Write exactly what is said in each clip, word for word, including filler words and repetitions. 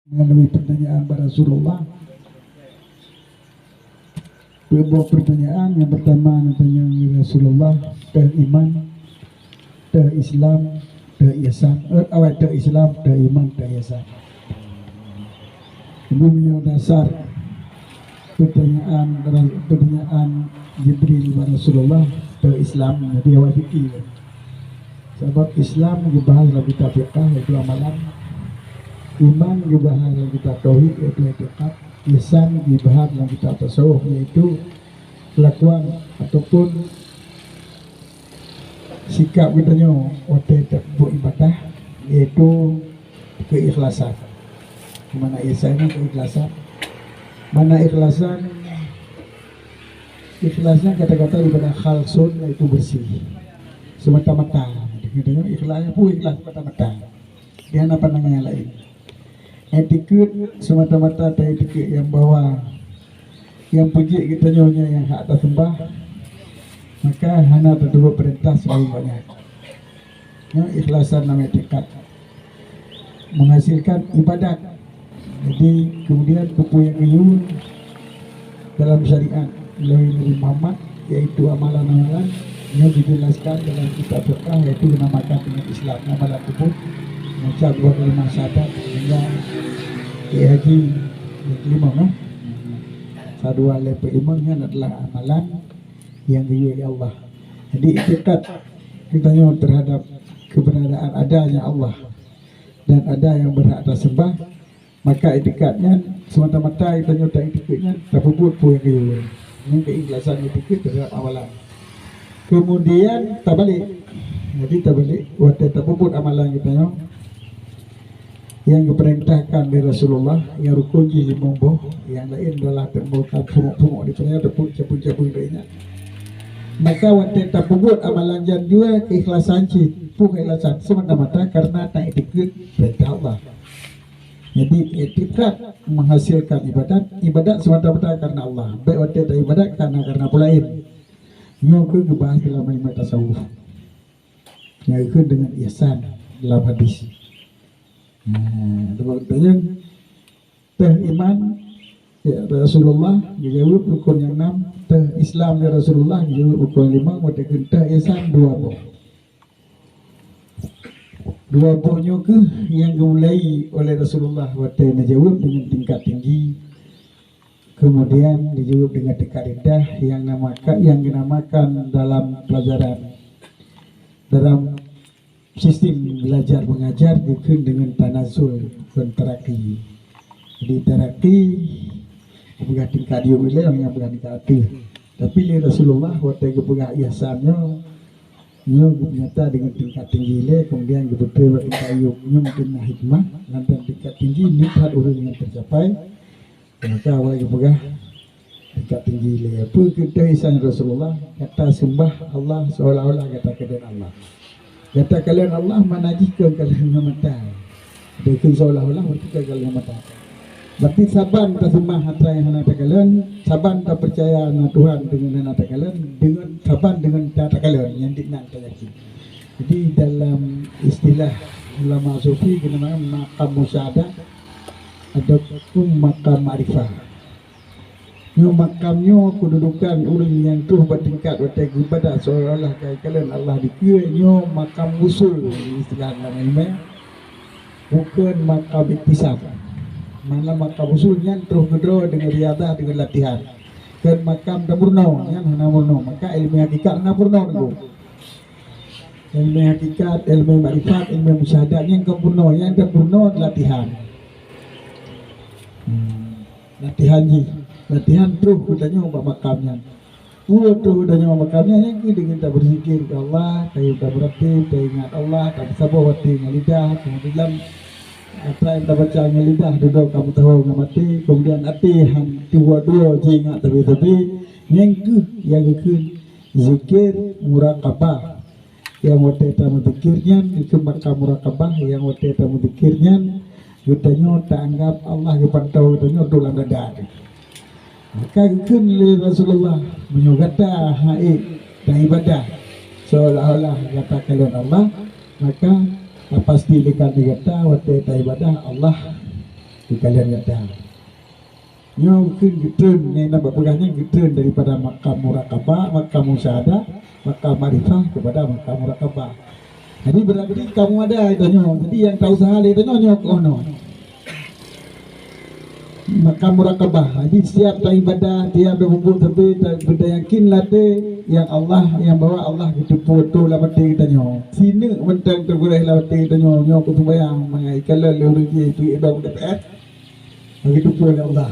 Melalui pertanyaan bak Rasulullah. Dua buah pertanyaan. Yang pertama, na tanyong lé Rasulullah, teuh iman, teuh Islam, teuh ihsan. Eh, awai, teuh Islam, teuh iman, teuh ihsan. Jadi, meunyoe dasar pertanyaan, pertanyaan Jibril bak Rasulullah, teuh Islam, jadi awai fikir. Sabab Islam geubahas lam kitab fiqah, yaitu amalan. Iman geubahas lam kitab tauhid, yaitu i'tiqad. Ihsan geubahas lam kitab tasawuf, yaitu kelakuan ataupun sikap geutanyoe watée tapeubuet ibadah, yaitu keuikhlasan. Mana ihsan nyan keuikhlasan. Mana ikhlasan? Ikhlas nyan kata-kata daripada khalsun, yaitu bersih. Semata-mata. Geutanyoe ikhlas nyan peue ikhlas semata-mata. Di hana pandangan nyang laén. Iktikeuet semata-mata ta iktikeuet nyang bahwa nyang peujeuet geutanyoe nyan nyang hak taseumbah, maka hana taturot peurintah seulaén gobnyan. Nyoe ikhlasan lam iktikad, menghasilkan ibadat. Jadi, kemudian peue-peue nyang geuyue dalam syariat lé Nabi Muhammad, yaitu amalan-amalan nyang dijelaskan dalam kitab fiqah, yaitu dinamakan dengan Islam. Amalan tersebut macam dua kalimah syahadat, sehingga kayak haji yang kelima, kan? Sadua lé peulimong nyan adalah amalan yang geuyue lé Allah. Jadi, iktikad geutanyoe terhadap keberadaan adanya Allah dan ada yang berhak taseumbah, maka iktikad nyan semata-mata geutanyoe ta iktikeuet nyan tapeubuet peue nyang geuyue. Nyan keuikhlasan iktikeuet terhadap amalan. Kemudian tabalek. Jadi tabalek, watée tapeubuet amalan geutanyoe nyang geupeurintahkan lé Rasulullah, nyang rukon jih limong boh, nyang laén adalah teumeuka pungok-pungok di peue ataupun cabui-cabui laén nyan. Maka watée tapeubuet amalan nyan jua keuikhlasan cit, peue keuikhlasan semata-mata karena ta iktikeuet peurintah Allah. Jadi, iktikad menghasilkan ibadat, ibadat semata-mata karena Allah. Bék watée ta ibadat karena, karena peue laén. Nyoe keuh geubahas dalam ilmu tasawuf. Nyang geukheun dengan ihsan dalam hadis. Nah, sebab tanyong, teuh iman, ya Rasulullah, geujaweueb rukon nyang nam, teuh Islam, ya Rasulullah, geujaweueb rukon nyang lima, watée geukheun teuh ihsan, dua boh. Dua boh nyoe keuh nyang geumulai oleh Rasulullah watée neujaweueb dengan tingkat tinggi, kemudian dijaweueb dengan tingkat rendah, nyang namaka-, nyang geunamakan dalam pelajaran, dalam sistem belajar mengajar geukheun dengan tanazul dan taraqi. Jadi, taraqi geupeugah tingkat yub ilée, nyang peugah tingkat ateueh. Tapi lé Rasulullah watée geupeugah ihsan nyoe, nyoe geunyata dengan tingkat tinggi ilée, kemudian geubeutôi bak tingkat yub. Nyoe mungkin na hikmah, lantaran tingkat tinggi nyoe that ureuëng nyang teucapai. Maka awai geupeugah tingkat tinggi ilée. Peue keuh teuh ihsan Rasulullah? Gata seumbah Allah seolah-olah gata kalon Allah. Gata kalon Allah makna jih kon kalon ngon mata. Dikheun seolah-olah, berarti kon kalon ngon mata. Berarti saban taseumbah atra nyang hana takalon, saban tapeucaya na Tuhan deungon hana takalon, deungon saban deungon ta-, takalon nyang di nan tayakin. Jadi, dalam istilah ulama sufi geunamakan maqam musyahadah ataupun maqam makrifah. Nyoe makam nyoe keududukan ureuëng nyang troh bak tingkat watée geuibadat seolah-olah ka kalon Allah dikeue, nyoe makam usul istilah lam ilmu. Bukon makam iktisab. Mana makam usul nyan troh keudroe deungon riadah, deungon latihan. Kon makam tapeurunoe, nyan hana meurunoe. Maka ilmu hakikat hana peurunoe teungku. Ilmu hakikat, ilmu makrifat, ilmu musyahadat nyan kon peurunoe, nyan tapeurunoe latihan. Hmm. Latihan jih. Latihan troh geutanyoe bak makam nyan. Peue troh geutanyoe bak makam nyan, nyan keuh deungon tabeuzikir keu Allah, tabeuratéb, taingat Allah, tapeusaboh watée ngon lidah, keumudian atra nyang tabaca ngon lidah dudoe ka meutuho ngon maté, keumudian até han tuwoe-tuwoe jiingat sabe-sabe, nyan keuh nyang geukheun zikir muraqabah. Nyang watée tameuzikir nyan, geukheun makam muraqabah, nyang watée tameuzikir nyan, geutanyoe taanggab Allah geupantau geutanyoe dum lam dada teuh. Maka geukheun lé Rasulullah, meunyoe gata han ék taibadah seolah-olah gata kalon Allah, maka pasti lé gata watée taibadah Allah Keu kalian nyata. Nyoe kheun geutreun, nyang na bak peugah nyan geutreun daripada makam muraqabah, makam musyahadah, makam makrifah kepada makam muraqabah. Jadi, berarti kamoe ada tanyoe. Jadi, nyang ta useuha lé tanyoe nyoe keunoe. Makam muraqabah. Jadi, setiap ta ibadah, tiap ta peubuet sabe, ta, ta yakin lam até, nyang Allah, nyang bahwa Allah geuteupeue lam até geutanyoe. Sineuk mantong teupeugah lam até geutanyoe, nyoe keu sumbayang, mangat ikalon lé ureueng jih, tu idong D P R. Geuteupeue lé Allah.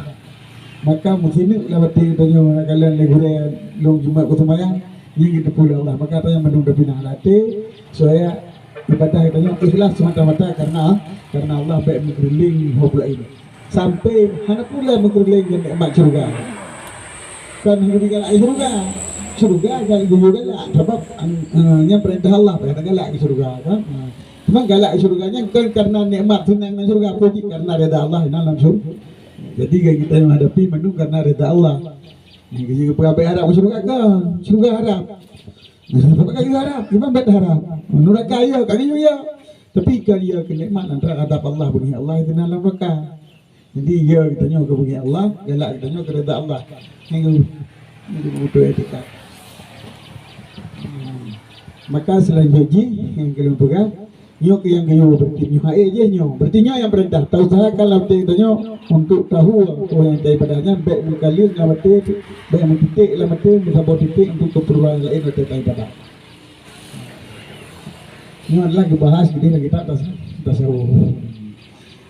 Maka meusineuk lam até geutanyoe, kalon lé gurée lôn jimat keu sumbayang, nyan geuteupeue lé Allah. Maka tanyoe mandum tapinah lam até, supaya ibadah geutanyoe ikhlas semata-mata karena, karena Allah, bék meukeureuling ho peulaén. Sampai hana pula meukeureuling ngon nikmat syurga. Kan hana galak syurga. Syurga kan geuyue galak, sabab, eh, nyan peurintah Allah, bék hana galak keu syurga, kan? Cuma galak syurga nyan kon karena nikmat seunang lam syurga, tapi karena reda Allah inan lam syurga. Jadi, geutanyoe hadapi mandum karena reda Allah. Nyang geuyue peugah bék harab syurga kan? Syurga harab. Nah, tapi kan harab, iban bék harab. Nuraka ya, kan ya. Tapi kan ya keu nikmat antara adab Allah, beungéh Allah itu dalam nuraka. Jadi, ya geutanyoe keu beungéh Allah, galak geutanyoe keu reda Allah. Nyoe, nyoe beutôi etika. Hmm. Maka seulanjut jih nyang keu lôn peugah, nyoe keu nyang geuyue, berarti nyoe hai jih nyoe. Berarti nyoe nyang peurintah. Ta usahakan lam até geutanyoe untuk tahu peue nyang ta ibadah nyan, bék meukalon lam até, bék meutiték lam até, meusaboh titék untuk keperluan laén watée ta ibadah. Nyoe adalah geubahas di dalam kitab tas-, tasawuf.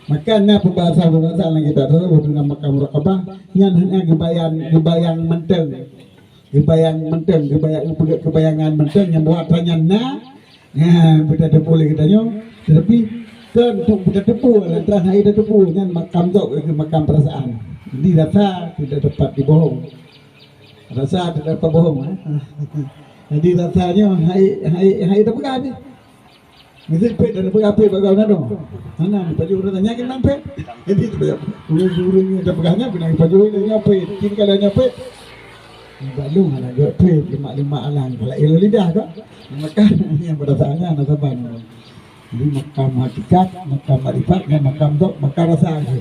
Maka na pembahasan-pembahasan lam kitab tasawuf deungon makam muraqabah, nyan hanya geubayang, geubayang mantong. Geubayang mantong, geubayang, geubayangan mantong nyang buat nyan na, nah, beutateupeue lé geutanyoe, tetapi kon untuk beutateupeue, lantaran hai tateupeue nyan makam tok, makam perasaan. Jadi rasa tidak dapat dibohong. Rasa tidak dapat bohong, eh. Jadi rasa nyoe hai, hai, hai tapeugah pih. Meusti phet dan peugah phet bak gobnyan tu. Hana dipajoh ureueng nyan keunan phet. Jadi, ureueng-ureueng nyang tapeugah nyan keunan dipajoh ureueng nyan phet. Cit kalau nyan phet. Bak lôn hana gèt phet, lemak-lemak alang. Kalau ilmu lidah tu. Maka nyang pada saat nyan hana saban. Jadi, makam hakikat, makam makrifat, nyan makam tu, makam rasa tu.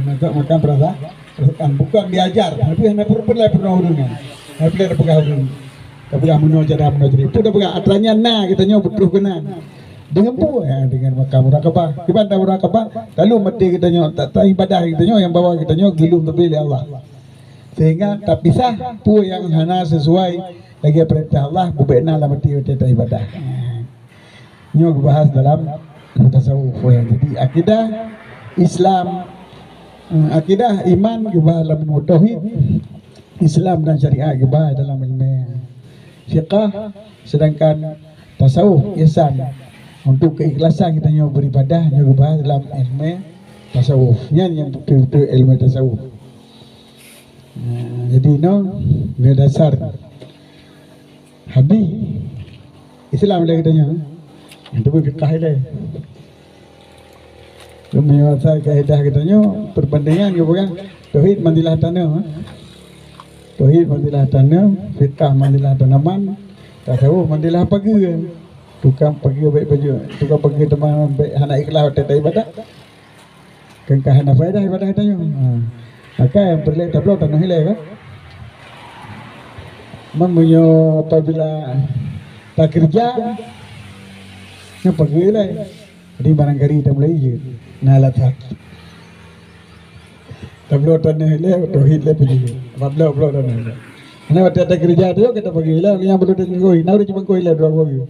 Nyan tu makam perasa-, perasaan. Bukan diajar, tapi hana pernah peureulèe ureueng nyan. Hana peureulèe tapeugah ureueng. Tapeugah meunoe cara, meunoe cara. Itu tapeugah, atra nyan na geutanyoe beutôi keunan. Deungon peue? Ya, deungon makam muraqabah. Kiban ta muraqabah, lalu maté geutanyoe, ta, ta ibadah geutanyoe nyang bahwa geutanyoe geulôn teubiet lé Allah. Sehingga tapisah peue nyang hana sesuai lagèe peurintah Allah, bubena lam até watèe ta ibadah. Nyoe geubahas dalam tasawuf. Jadi akidah Islam, eh, akidah iman geubahas dalam ilmu tauhid, Islam dan syariat geubahas dalam ilmu fiqah, sedangkan tasawuf, ihsan, untuk keikhlasan geutanyoe beribadah, nyoe geubahas dalam ilmu tasawuf. Nyan nyang beutôi-beutôi ilmu tasawuf. Nah, jadi nyoe, nyoe dasar. Habéh Islam lé geutanyoe. Nyang teupeu fiqah ilèe. Meunyoe asai kaidah geutanyoe, perbandingan geupeugah tauhid manzilah tanoh, eh. Tauhid manzilah tanoh, fiqah manzilah tanaman, tasawuf manzilah pageue. Tukang pageue bèk pajoh, tukang pageue teuma bèk hana ikhlas watèe ta ibadat. Kan ka hana faedah ibadah tanyoe. Ha. Maka nyang peureulèe tabloe tanoh ilèe kan. Meunyoe apabila takeureuja, nyan pageue ilèe. Jadi barangkali tamulai jeuet. Nah, alasan. Tabloe tanoh ilèe, tauhid ilèe pageue. Tabloe, tabloe tanoh ilèe. Nah, watèe takeureuja tu, ka tapageue ilèe, nyang beutôi teuh cangkôi. Nah, ureueng cangkôi ilèe dua boh.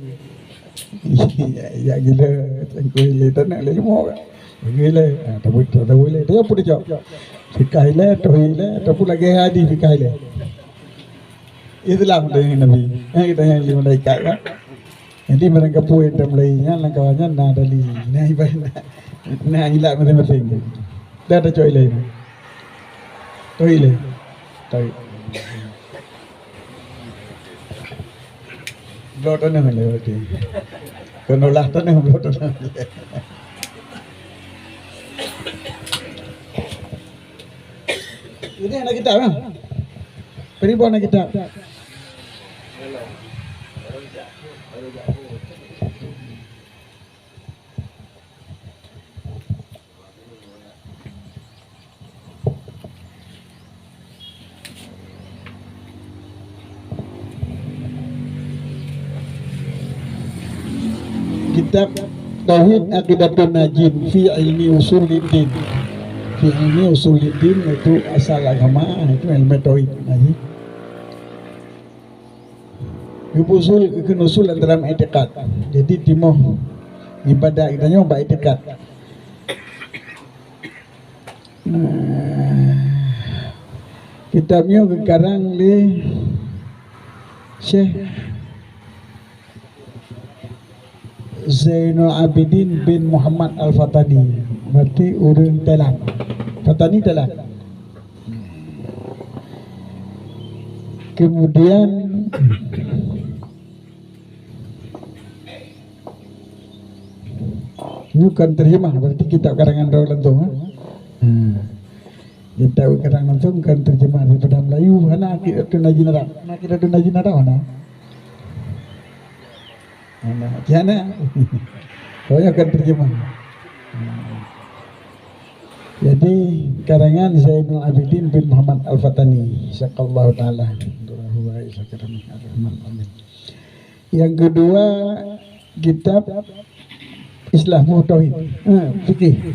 Ya, ya gila, cangkôi ilèe, tak nak lagi mau kan. Gila, ha, tak boleh, tak boleh. Dia pun dia jawab. Fikah ilèe, tauhid ilèe, ataupun lagèe hadis fikah ilèe. Islam tu nyang Nabi. Ha, kita nyang lima malaikat kan. Jadi, barang gapeue nyang tamulai nyan, lam kawan nyan na dali. Na ibarat, na ilat masing-masing. Dah tacok ilèe. Tauhid ilèe. Tauhid. Bloe tanoh ilèe berarti. Kon olah tanoh, bloe tanoh ilèe. Ini ada kitab, kan? Beri buah ada kitab. Kitab Tauhid Aqidatun Najin fi ilmi usuliddin. Fi ilmi usuliddin, itu asal agama, itu ilmu tauhid. Nah, ini. Geupeusul, keu usul dalam i'tiqad. Jadi, timoh ibadat geutanyoe bak i'tiqad. Nah, kitab nyoe geukarang lé Syekh Zainul Abidin bin Muhammad Al-Fatani, berarti ureuëng Thailand. Fatani Thailand. Kemudian, ini bukan terjemah, berarti kitab karangan droe langsung, eh? Hmm. Kitab karang langsung bukan terjemah daripada Melayu, hana Aqidatun Najin Arab. Hana Aqidatun Najin Arab, hana. Hana, kiana? Pokoknya akan terjemah. Jadi, karangan Zainul Abidin bin Muhammad Al-Fatani, saqallahu ta'ala nurahu wa aisyah. Amin. Yang kedua, kitab Islah Tauhid. Ha, fikih.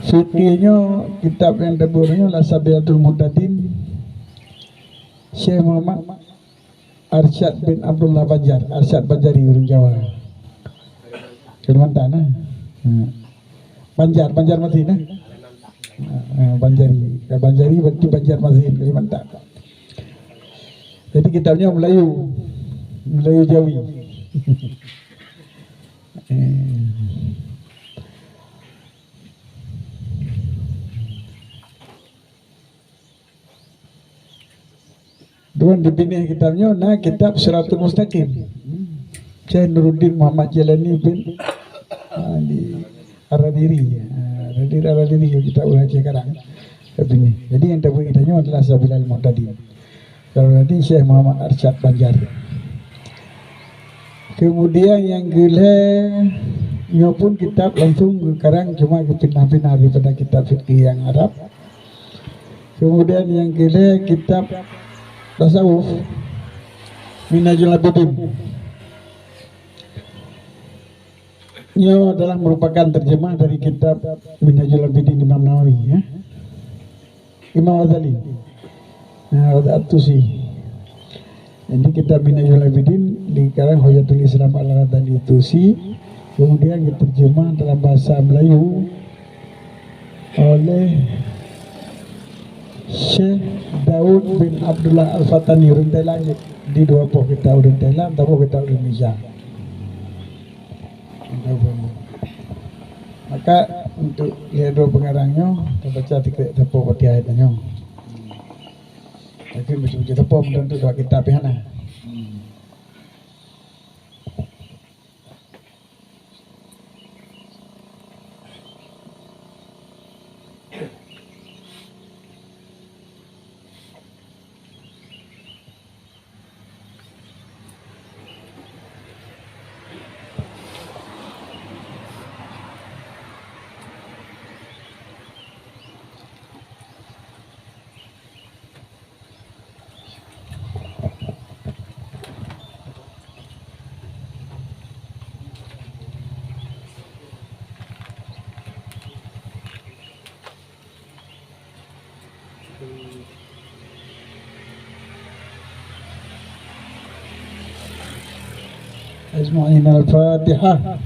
Fikih nyoe, kitab nyang teubuet nyoe, Lasabilatul Muhtadin, Syekh Muhammad Arsyad bin Abdullah Banjar, Arsyad Banjari ureuëng Jawa. Kalimantan, eh? Hmm. Banjar, Banjarmasin, eh? Eh, Banjari. Banjari berarti Banjarmasin, Kalimantan. Jadi kitabnya Melayu, Melayu Jawi. Eh. Dewan dipinéh kitab nyoe na kitab Siratul Mustaqim. Syekh Nuruddin Muhammad Jailani bin, ah, di Aradiri. Ah, Aradiri, Aradiri, kitab ureuëng Aceh karang. Tapi ni. Jadi yang tabuet kita nyoe adalah Sabilal Muhtadin. Kalau nanti Syekh Muhammad Arsyad Banjar. Kemudian yang keulhée, nyoe pun kitab langsung geukarang cuma geupinah-pinah daripada kitab fikih yang Arab. Kemudian yang keulhée kitab tasawuf, Minhajul Abidin. Nyoe adalah merupakan terjemah dari kitab Minhajul Abidin Imam Nawawi, ya. Imam Ghazali. Nah, At-Tusi. Jadi kitab Minhajul Abidin dikarang Hujatul Islam Al-Ghazali Tusi, kemudian diterjemah dalam bahasa Melayu oleh Syekh Daud bin Abdullah Al-Fatani, ureuëng Thailand. Di dua boh kitab ureuëng Thailand, dua boh kitab ureuëng Indonesia. Maka untuk lhée droe pengarang nyoe, tabaca tikek sapo bak tieb ayat nyoe. Tapi baca-baca sapo, meunan tu dua kitab pih hana. أجمعين. الفاتحة.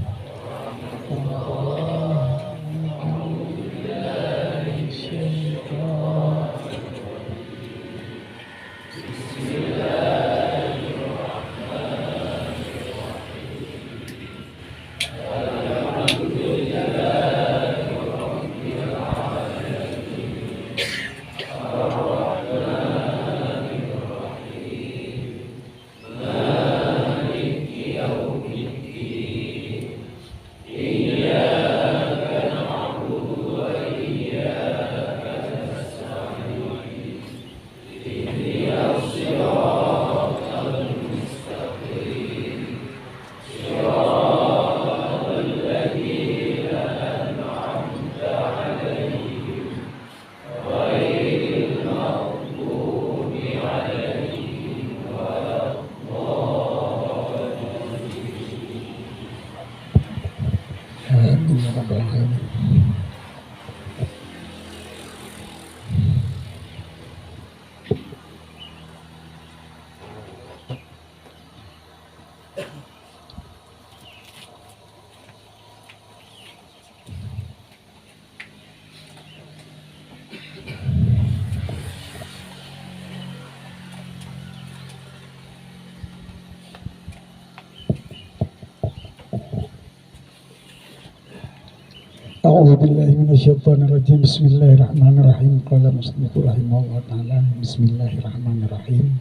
A'udzubillahi minasyaitonirrajim. Bismillahirrahmanirrahim. Qala musannifur rahimahullahu ta'ala. Bismillahirrahmanirrahim.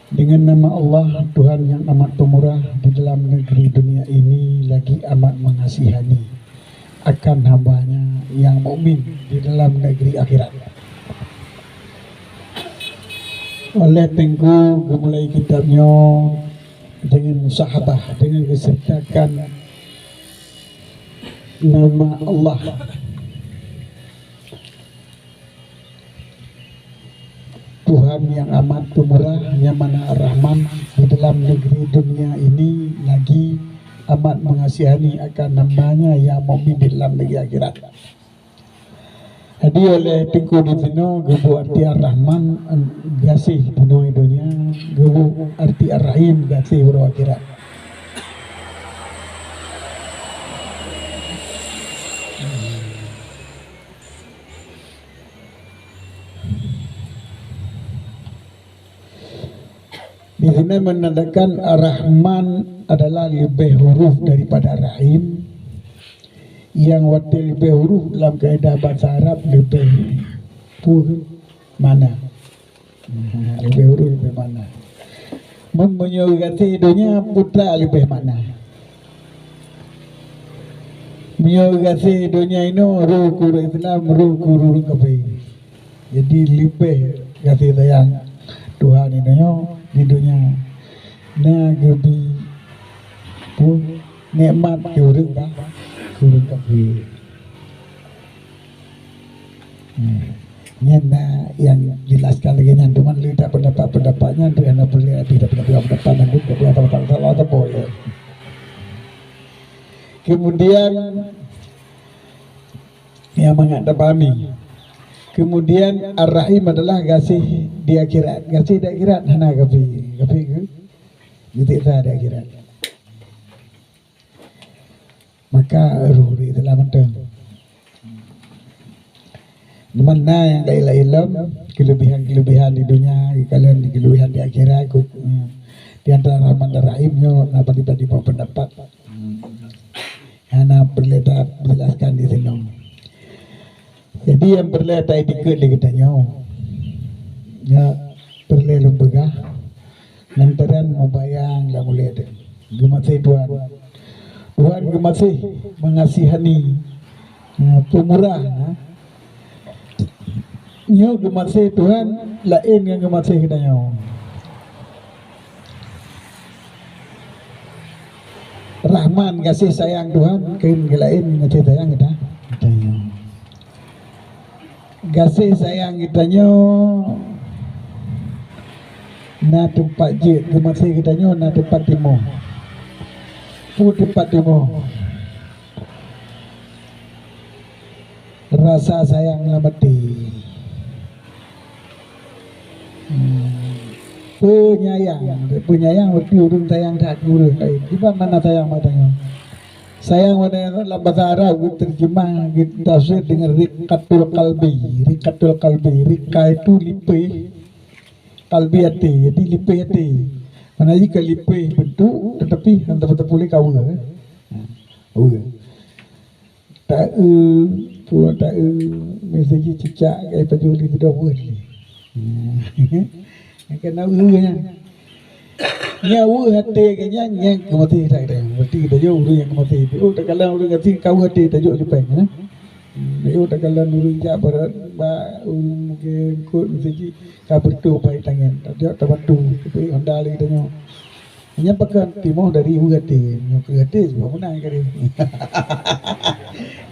Dengan nama Allah, Tuhan yang amat pemurah, di dalam negeri dunia ini lagi amat mengasihani akan hamba-Nya yang mukmin di dalam negeri akhirat. Oleh Teungku geumulai kitab nyoe dengan musahabah, dengan geusertakan nama Allah. Tuhan yang amat pemurah, yang mana Ar-Rahman, di dalam negeri dunia ini lagi amat mengasihani akan hamba-Nya yang mukmin di dalam negeri akhirat. Jadi oleh Teungku di sinoe geubeuet arti Ar-Rahman, gaséh di donya, geubeuet arti Ar-Rahim, gaséh uroe akhirat. Di sini menandakan Ar-Rahman adalah leubeh huruf daripada Rahim, nyang watée leubeh huruf lam kaedah bahasa Arab leubeh pun mana. Leubeh huruf leubeh mana. Meunyoe gaséh donya putra leubeh mana. Meunyoe gaséh donya inoe roh keu ureuëng Islam, roh keu ureuëng kafé. Jadi leubeh gaséh sayang Tuhan di donya, di donya na geubi pun nikmat keu ureuëng ka, keu ureuëng kafé. Hmm. Nyan na nyang jelaskan lagée nyan, teuma leutak pendapat-pendapat nyan tu nyang peureulée, tapi tak pendapat-pendapat nyan tu tak salah saboh ya. Kemudian nyang mangat tapahami. Kemudian Ar-Rahim adalah gaséh di akhirat. Gaséh di akhirat hana kafé. Kafé ke? Geusiksa di akhirat. Maka roh di dalam mantong. Teuma na nyang laén-laén lom, keulebihan-keulebihan di donya, kalon keulebihan di akhirat, ku, di antara Rahman dan Rahim nyoe na bagi-bagi pendapat. Hana peureulée tajelaskan di sinoe. Jadi nyang peureulée taidikeue lé geutanyoe, nyan peureulée lôn peugah, lantaran mubayang lam ulée teuh. Geumaséh Tuhan. Tuhan geumaséh, mengasihani, pemurah. Nyoe geumaséh Tuhan laén ngon geumaséh geutanyoe. Rahman, gaséh sayang Tuhan, keu laén gaséh sayang geuta-, geutanyoe. Gaséh sayang geutanyoe na teumpat jeuet, geumaséh geutanyoe na teumpat timoh. Peue teumpat timoh? Rasa sayang lam até. Hmm. Peunyayang, peunyayang berarti ureuëng sayang that keu ureuëng laén. Kiban makna sayang bak tanyoe? Sayang bak tanyoe lam basa Arab geuteurjeumah, geutafsir dengan riqqatul qalbi. Riqqatul qalbi, riqqah itu lipéh, qalbi até. Jadi lipéh até. Mana jih ka lipéh bentuk, tetapi hana teupeu-teupeu lé kawa. Kawa. Taeu, puan taeu, miseue jih cicak, kai pajoh lé sidroe weueh lé. Nyang keunan weueh nyan. Nyang weueh até geuh nyan, nyang keumaté that geutanyoe. Berarti geutanyoe ureuëng nyang keumaté. Oh, takalon ureuëng gasien ka weueh até tajok jipéng, eh. Oh, takalon ureuëng jak barat, bak ureuëng mungken kot miseue jih ka beureutoh pai tangen. Tajok tabantu, tapi honda lé geutanyoe. Nyan pakon timoh dari weueh até. Nyoe keu até cuma meunan kali.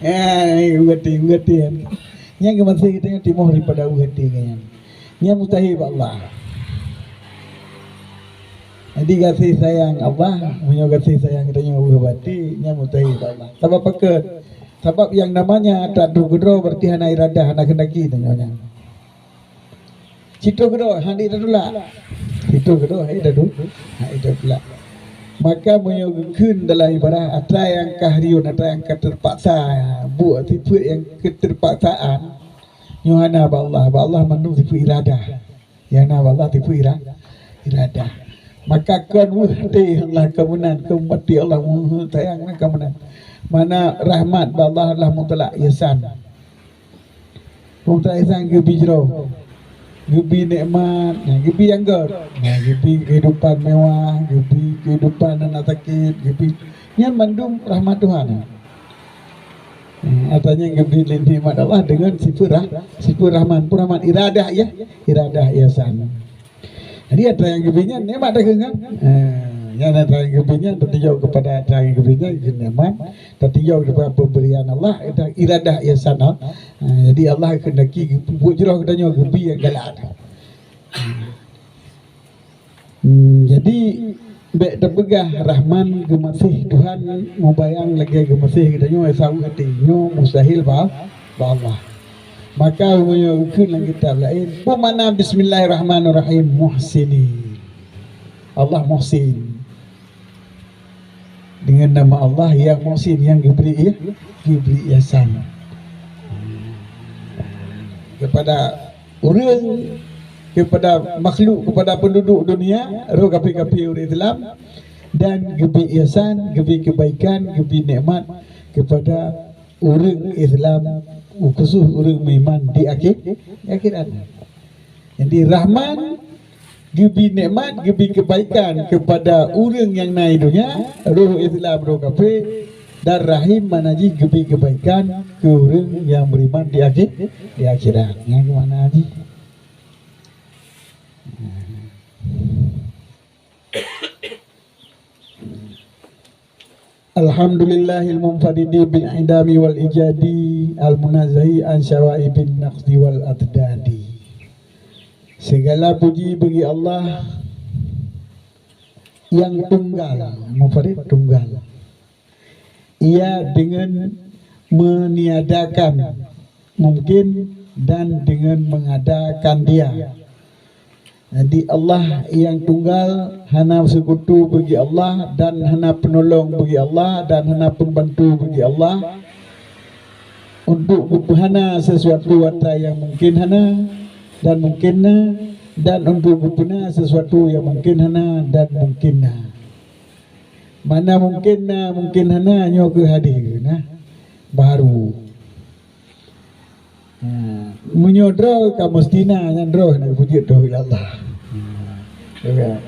Eh, weueh até, weueh até. Nyan geumaséh geutanyoe timoh daripada weueh até nyan. Nyan mustahil bak Allah. Jadi gaséh sayang Allah, meunyoe gaséh sayang geutanyoe weueh até, nyan mustahil bak Allah. Sabab pakon? Sabab yang namanya atra droe keudroe berarti hana iradah, hana keundaki tanyoe nyan. Cit droe keudroe, hana tatulak. Cit droe keudroe, hana tatu-, hana tatulak. Maka meunyoe geukheun dalam ibarat, atra nyang ka hareuem, atra nyang ka teupaksa, buet sifeuet nyang keuteurpaksaan, nyoe hana bak Allah. Bak Allah mandum sifeuet iradah. Nyang na bak Allah sifeuet ira-, iradah. Maka kon weueh até Allah ka meunan, kon maté Allah weueh sayang nyan ka meunan. Mana rahmat bak Allah adalah mutlak ihsan. Mutlak ihsan geubi jroh, geubi nikmat, ya, geubi nyang gét, ya, geubi kehidupan mewah, geubi kehidupan hana sakét, geubi, nyan mandum rahmat Tuhan. Eh, artinya geubi nikmat Allah dengan sifat rah-, sifat Rahman, pun Rahman iradah, ya, iradah ihsan. Jadi atra nyang geubi nyan nikmat dah keu nyan. Eh, nyan atra nyang geubi nyan teutuju kepada atra nyang geubi nyan keu nikmat, teutuju kepada pemberian Allah, iradah ihsan Allah. Eh, jadi Allah kehendaki buet jroh geutanyoe geubi nyang galak. Hmm, jadi, bék tapeugah Rahman geumaséh Tuhan mubayang lagée geumaséh geutanyoe saweue até. Nyoe mustahil ba, ba Allah. Maka meunyoe geukheun lam kitab laén, peue makna Bismillahirrahmanirrahim, Muhsinin. Allah Muhsin. Dengan nama Allah yang Muhsin, yang geubri, geubri ihsan kepada ureuëng, kepada makhluk, kepada penduduk dunia, roh kafé-kafé ureuëng Islam, dan geubri ihsan, geubri kebaikan, geubri nikmat kepada ureuëng Islam, khusus ureuëng meuiman di akhé-, di akhirat. Jadi Rahman geubri nikmat, geubri kebaikan kepada ureuëng nyang na di dunia, roh Islam, roh kafé, dan Rahim makna jih geubri kebaikan keu ureuëng nyang beriman di akhé-, di akhirat. Nyan makna jih. Alhamdulillahil munfaridi bil idami wal ijadi, al munazzahi an syawaibin naqdi wal adadi. Segala puji bagi Allah yang tunggal, munfarid, tunggal. Ia dengan meniadakan mungkin dan dengan mengadakan Dia. Jadi Allah yang tunggal, hana sekutu bagi Allah dan hana penolong bagi Allah dan hana pembantu bagi Allah untuk geupeuhana sesuatu atra nyang mungkin hana dan mungkin na, dan untuk geupeuna sesuatu nyang mungkin hana dan mungkin na. Mana mungkin na, mungkin hana, nyoe keuh hadeh na, baru. Ha, meunyoe droe ka meusti na, nyan droe na geupeujeuet droe lé Allah. Ha, ya kan?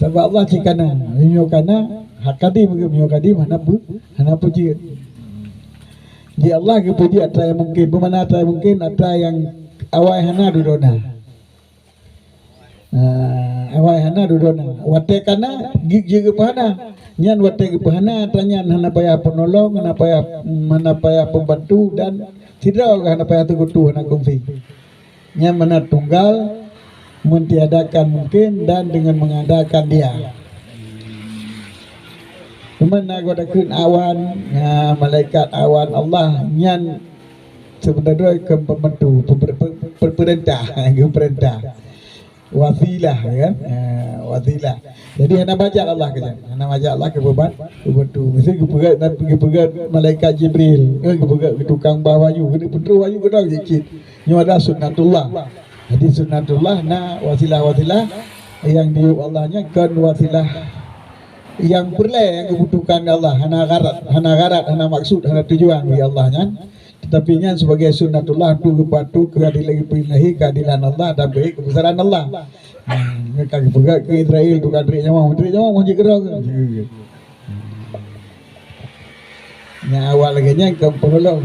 Sabab Allah cit kana, meunyoe kana, hak kadim, meunyoe kadim hana peu-, hana peujeuet. Di Allah geupeujeuet atra nyang mungkin, peue makna atra nyang mungkin, atra nyang awai hana dudoe na. Ah, awai hana dudoe na. Watée kana, jeuet geupeuhana. Nyan watée geupeuhana, atra nyan hana payah penolong, hana payah, hana payah pembantu dan sidroe hana payah sekutu, hana kongsi. Nyan makna tunggal, mentiadakan mungkin dan dengan mengadakan Dia. Cuma na geutakheun awan, ha, malaikat awan Allah nyan sebenarnya ke pembantu, pember-, pe-, pe-, pemerintah, geupeurintah. Wasilah, ya kan? Ha, wasilah. Jadi hana bajak Allah keu nyan. Hana bajak Allah keu pemban-, pembantu. Mesti geupeugét, geupeugét malaikat Jibril, eh, geupeugét keu tukang bah wahyu, keuneuk peutroh wahyu keudroe cit. Nyoe adalah sunnatullah. Jadi sunnatullah na wasilah-wasilah nyang diyue Allah nyan kon wasilah nyang peureulée nyang geubutuhkan Allah, hana gharat, hana gharat, hana maksud, hana tujuan bagi Allah nyan. Tetapi nyan sebagai sunnatullah untuk geupatu keuadilan ilahi, keadilan Allah dan bagi kebesaran Allah. Hmm, ka geupeugah keu Israel tu ka trek nyawong, trek nyawong meunan jih keudroe. Nyang awak lagée nyan kon peureuloh.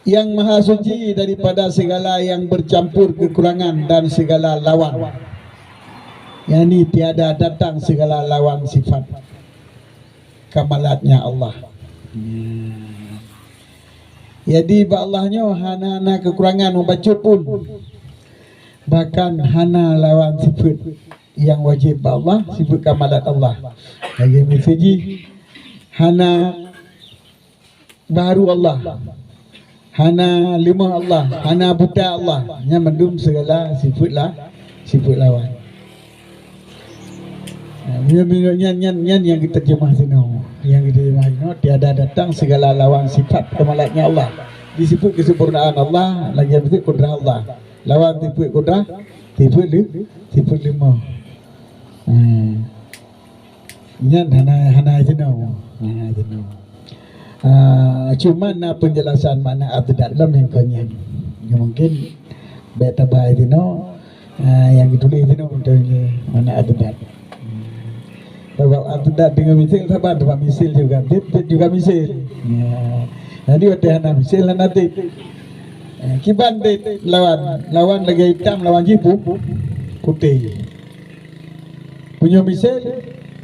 Yang Maha Suci daripada segala yang bercampur kekurangan dan segala lawan. Yani tiada datang segala lawan sifat kamalatnya Allah. Jadi bak Allah nyoe hana na kekurangan mubacut pun. Bahkan hana lawan sifat yang wajib bak Allah, sifat kamalat Allah. Lagée miseue jih hana baharu Allah, hana leumah Allah, hana buta Allah. Nyan mandum segala sifat la-, sifat lawan. Nah, nyan, nyan, nyan, nyan nyang geuterjemah sinoe. Nyang geuterjemah sinoe, tiada datang segala lawan sifat kamalatnya Allah. Disebut kesempurnaan Allah, lagée disebut kudrat Allah. Lawan sifeuet kudrah, sifeuet leu-, sifeuet leumoh. Hmm. Nyan hana, hana jinoe. Hana jinoe. Ah, cuma na penjelasan makna adad lom nyang kon nyan. Ya, mungkin bèk tabai jinoe, ah, nyang geutuléh jinoe untuk makna adad. Sabab adad deungon misil saban, sabab misil juga zit, zit juga misil. Ya. Jadi watèe hana misil, hana zit. Eh, kiban zit lawan, lawan lagèe itam, lawan jih pu-, putéh. Meunyoe misil,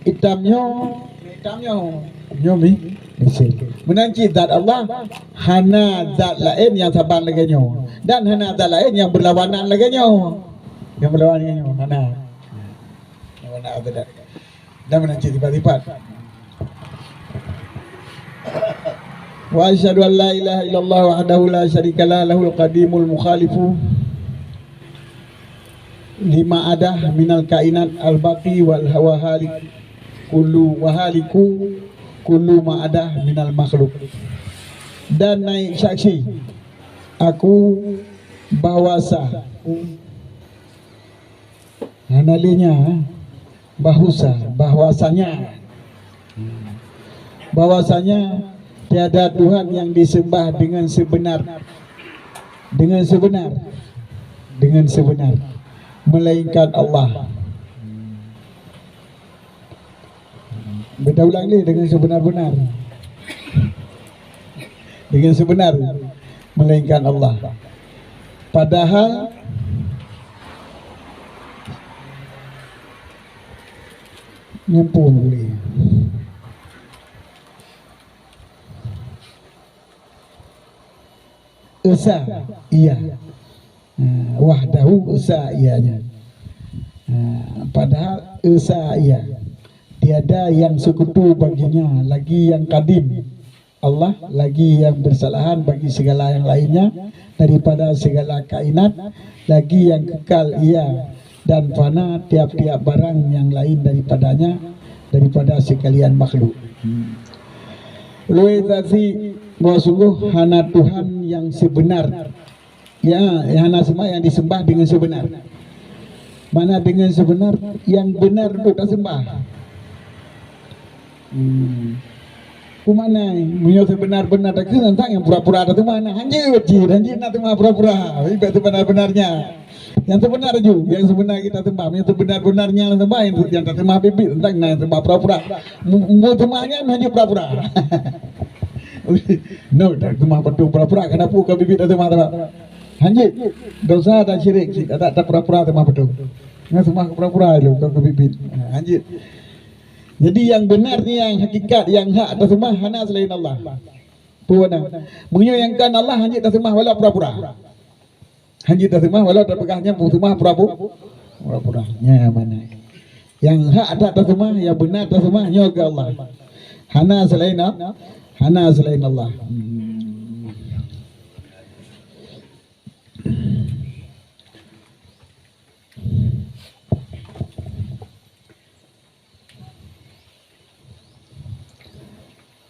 itam nyoe, itam nyoe, nyoe mi-, misil. Meunan cit zat Allah, hana zat laén nyang saban lagèe nyoe, dan hana zat laén nyang beulawanan lagèe nyoe. Nyang beulawanan lagèe nyoe, hana. Nyang hana zat. Dan meunan cit sifat-sifat. Wa asyhadu an la ilaha illallah wahdahu la syarika lah, lahul qadimul mukhalifu lima adah minal kainat al-baqi wal hawa halik kullu wa haliku kullu ma adah minal makhluk. Dan naik saksi aku bahwasa, hana lé nya, bahwasa, bahwasanya, bahwasanya tiada Tuhan yang disembah dengan sebenar, dengan sebenar, dengan sebenar, melainkan Allah. Beta ulang lé, dengan sebenar-benar. Dengan sebenar, melainkan Allah. Padahal nyempung boleh. Esa, iya. Ha, wahdahu esa, ianya. Ha, padahal esa, iya. Tiada yang sekutu baginya, lagi yang kadim Allah, lagi yang bersalahan bagi segala yang lainnya daripada segala kainat, lagi yang kekal ia dan fana tiap-tiap barang yang lain daripadanya, daripada sekalian makhluk. Hmm. Ulôn saksi bahwa sungguh hana Tuhan yang sebenar. Ya, yang hana sembah, yang disembah dengan sebenar. Mana dengan sebenar? Yang benar untuk tasembah. Hmm. Ku mana? Meunyoe sebenar-benar takheun, tantang nyang pura-pura tasembah, nah, hanjeuet jih, hanjeuet na sembah pura-pura. Ibarat sebenar-benarnya. Yang sebenar ju, yang sebenar kita sembah. Yang sebenar-benarnya sembah, yang, yang tasembah bit-bit, tantang na yang sembah pura-pura. Mu-, mu sembahnya hanjeuet pura-pura. No, tasembah beutôi pura-pura, kenapa bukan bit-bit tasembah, tasembah? Hanjeuet. Dosa dan syirik, tak, tak pura-pura tasembah beutôi. Nyan sembah pura-pura lom, bukan keu bit-bit. Ha, hanjeuet. Jadi yang benar ni, yang hakikat, yang hak tasembah hana selain Allah. Peue na? Meunyoe nyang kon Allah hanjeuet tasembah walau pura-pura. Hanjeuet tasembah walau tapeugah nyan sembah pura-pu-, pura-pura. Nyan mana? Yang hak that tasembah, yang benar tasembah nyoe keu Allah. Hana selain Allah. Hana selain Allah. Hmm.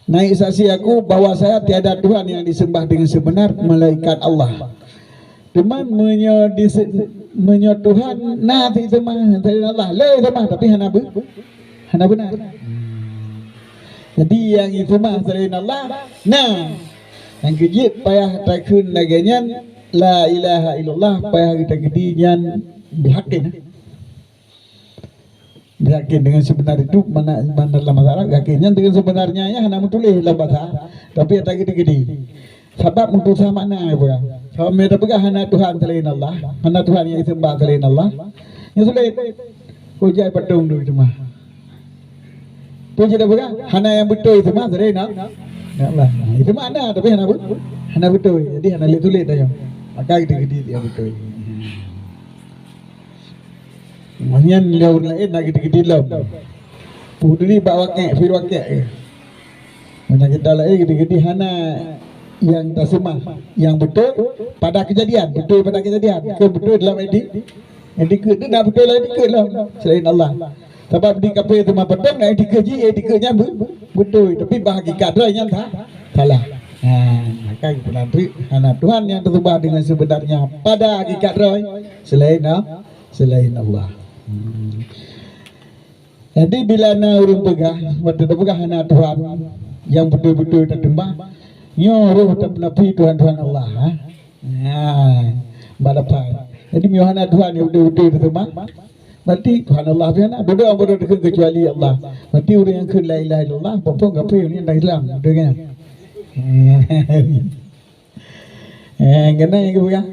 Naik saksi aku bahwa saya tiada Tuhan yang disembah dengan sebenar melainkan Allah. Teuma meunyoe dise-, meunyoe Tuhan na disembah selain Allah, le sembah tapi hana be-, hana benar. Jadi nyang disembah selain Allah na. Nyang keujeuet payah takheun lagèe nyan, la ilaha illallah, payah geutakheun nyan bihaqqin. Yakin dengan sebenar itu, mana, mana dalam bahasa Arab, yakin. Nyan dengan sebenarnya nyan hana meutuléh dalam bahasa, tapi ata geude-geude. Sabab meutusah makna peugah. Sabab meunyoe tapeugah hana Tuhan selain Allah, hana Tuhan nyang disembah selain Allah, nyan sulet. Hujai patong tu cuma. Peue cit tapeugah? Hana nyang beutôi disembah selain Allah. Itu makna, tapi hana be-, hana beutôi. Jadi hana lé sulet tanyoe. Maka geude-geude nyang beutôi. Nyan lé ureueng laén na geude-geude lom. Peuduli bak wakèe, fil wakèe. Meunyoe kita laén geude-geude hana nyang tasembah, nyang beutôi pada keujadian, beutôi pada keujadian. Keu beutôi dalam edi-, etikeuet tu na beutôi lam etikeuet lom selain Allah. Sabab di kafé teuma patong na etikeuet jih, etikeuet nyan be-, beutôi, tapi bak hakikat droe nyan sa-, salah. Nah, maka geupeuna treuk hana Tuhan nyang teuseubah deungon seubeunarnya pada hakikat droe selain, selain Allah. Hmm. Jadi bila na ureuëng peugah, watée tapeugah hana Tuhan nyang beutôi-beutôi tateumah, nyoe roh tapeunafi Tuhan-Tuhan Allah, ha? Nah, bak lapan. Jadi meunyoe hana Tuhan nyang beutôi-beutôi tateumah, berarti Tuhan Allah pih hana. Dudoe meunurot takheun keucuali Allah. Berarti ureuëng nyang kheun la ilaha illallah, phon-phon kafé, ureuëng nyang Islam, beutôi kan? Eh, kena nyang geupeugah.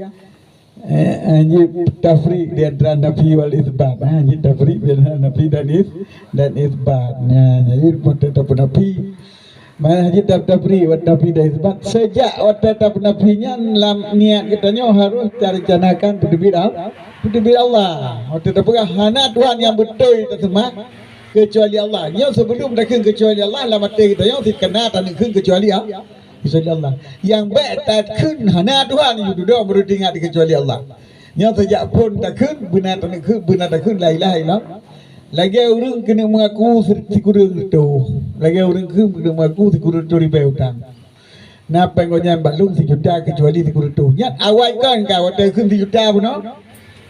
Eh, eh, jeuet tafriq di antara nafi wal isbat. Ha, jeuet tafriq di antara nafi dan is-, dan isbat. Nah, jadi watée tapeunafi, mana jeuet taf-, tafriq, wat nafi dan isbat. Sejak watée tapeunafi nyan lam niat geutanyoe harus tarencanakan peuteubiet Al-, peuteubiet Allah. Watée tapeugah hana Tuhan nyang beutôi taseumah keucuali Allah. Nyoe sebelum takheun keucuali Allah, lam até geutanyoe sikana taneuk kheun keucuali Allah. Keucuali Allah. Nyang bék takheun hana Tuhan, dudoe meureuti ingat keucuali Allah. Nyoe sejak phon takheun, beuna takheun, beuna takheun la ilaha illallah. Lagée ureuëng keuneuk mengaku si-, sikureueng reutôh. Lagée ureuëng kheun keuneuk mengaku sikureueng reutôh ribée utang. Na péng gobnyan bak lôn sijuta keucuali sikureueng reutôh. Nyan awai kon ka watée kheun sijuta bunoe.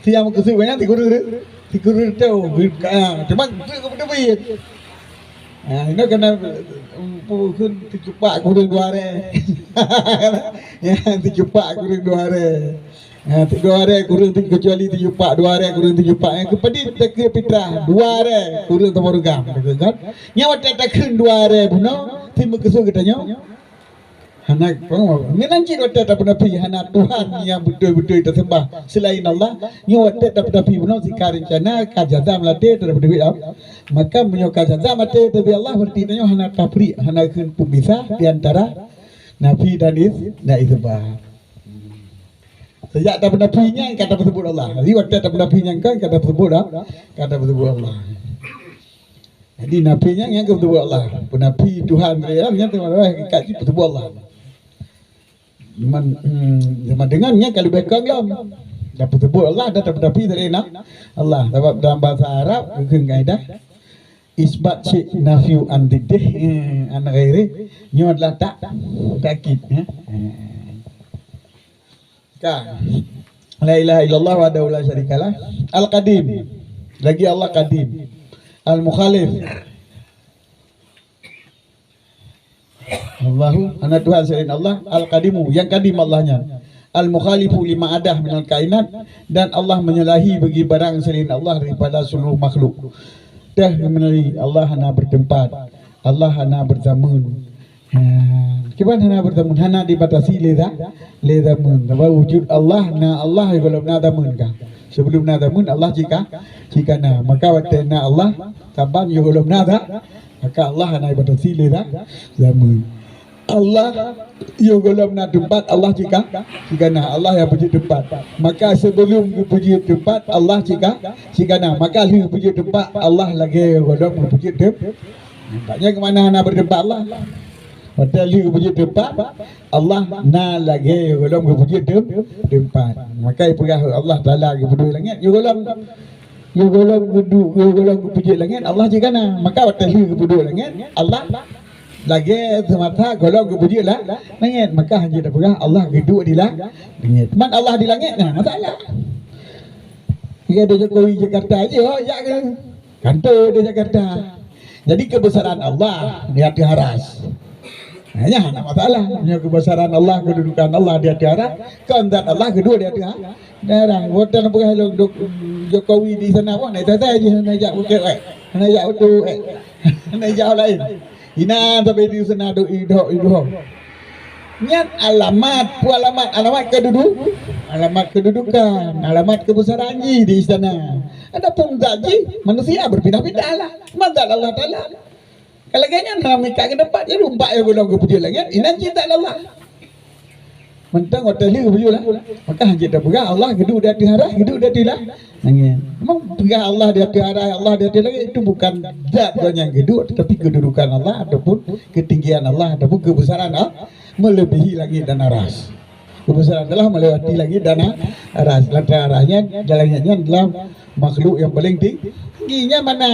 Siang meukeusut gobnyan sikureueng re-, sikureueng reutôh. Ah, cuma keu beuteubiet. Ah, inoe kana, um, pu-, kheun teucupak kureueng dua rée. Ya, teucupak kureueng dua rée. Ha, dua rée kureueng tu, keucuali teucupak, dua rée kureueng teucupak. Nyang keupadit takheun fitrah, dua rée kureueng teumpat rugam, takheun kan? Nyan watée takheun dua rée bunoe, si meukeusut geutanyoe. Hana, meunan cit watée tapeunafi hana Tuhan nyang beutôi-beutôi taseumah selain Allah. Nyoe watée tapeunafi bunoe sika rencana ka jazam lam até tapeunafi Allah. Maka meunyoe ka jazam até tapeunafi Allah, berarti tanyoe hana tafriq, hana kheun peumisah di antara nafi dan is-, dan isbat. Sejak tapeunafi nyan ka tapeuseubut Allah. Jadi watée tapeunafi nyan kan ka tapeuseubut Allah. Ka tapeuseubut Allah. Jadi nafi nyan nyang ka peuseubut Allah. Peunafi Tuhan dari alam nyan teuma hakikat jih peuseubut Allah. Cuman, hmm, sama dengan nyan ka leubeh kong lom. Dah peuseubut Allah, dah tapeunafi dari na-, Allah. Sabab dalam bahasa Arab, keu kaidah, isbat syai' nafyu an diddih, eh, an ghairi, nyoe adalah tak, takkid, ya. Eh. Ka. La ilaha illallah wahdahu la syarikalah. Al-Qadim. Lagi Allah Qadim. Al-Mukhalif. Allahu, hana Tuhan selain Allah. Al-Qadimu, yang kadim Allah nyan. Al-Mukhalifu lima adah minal kainat, dan Allah menyalahi bagi barang selain Allah daripada seluruh makhluk. Teuh meunari Allah hana bertempat, Allah hana berzaman. Ha, kiban hana berzaman, hana dibatasi lé za-, lé zaman. Sabab wujud Allah, na Allah, gohlom na zaman ka. Sebelum na zaman, Allah cit ka, cit ka na. Maka watée na Allah, saban yoh gohlom na za-, maka Allah hana dibatasi lé za-, zaman. Allah yoh gohlom na teumpat, Allah cit ka, cit ka na. Allah nyang peujeuet teumpat. Maka sebelum geupeujeuet teumpat, Allah cit ka, cit ka na. Maka lheueh peujeuet teumpat, Allah lagée yoh gohlom geupeujeuet teum-, Nampaknya keu mana hana beuteumpat Allah. Watée lheueh geupeujeuet teumpat, Allah na lagée yoh gohlom geupeujeuet teum-, teumpat. Maka ipeugah Allah Taala geupeudua langét, yoh gohlom, yoh gohlom geudu-, yoh gohlom geupeujeuet langét, Allah cit ka na. Maka watée lheueh geupeudua langét, Allah lagée seumata gohlom geupeujeuet la-, langét. Maka hana jeuet tapeugah Allah geuduek di la-, langét. Man Allah di langét, na masalah. Jika ada Jokowi Jakarta je, oh, jak ke. Kantor di Jakarta. Jadi kebesaran Allah di ateueh aras. Nah, nyan hana masalah. Nyoe kebesaran Allah, kedudukan Allah di ateueh aras, kon zat Allah geuduek di ateueh a-, aras. Watée na peugah lôn Dok-, Jokowi di sana, wah, naik sagai je, hana jak bukét, eh. Hana jak utu, eh. Hana jak laén. Inan sabe di sana dok idok idok. Nyan alamat, peue alamat? Alamat kedudu-, alamat kedudukan, alamat kebesaran jih di istana. Adapun zat jih, manusia berpindah-pindah lah. Cuma zat Allah Taala. Kalau lagée nyan hana meuikat keu teumpat, jadi umpat nyang gohlom geupeujeuet langét, inan cit zat Allah. Mantong watée lheueh geupeujeuet lah. Maka hana jeuet tapeugah Allah geuduek di ateueh aras, geuduek di ateueh la-, langét. Memang peugah Allah di ateueh aras, Allah di ateueh langét, itu bukan zat gobnyan geuduek, tetapi kedudukan Allah ataupun ketinggian Allah ataupun kebesaran Allah melebihi langit dan aras. Kebesaran Allah melewati langit dan a-, aras. Lantaran aras nyan, dan langét nyan adalah makhluk nyang paléng ting-, tinggi. Nyan mana?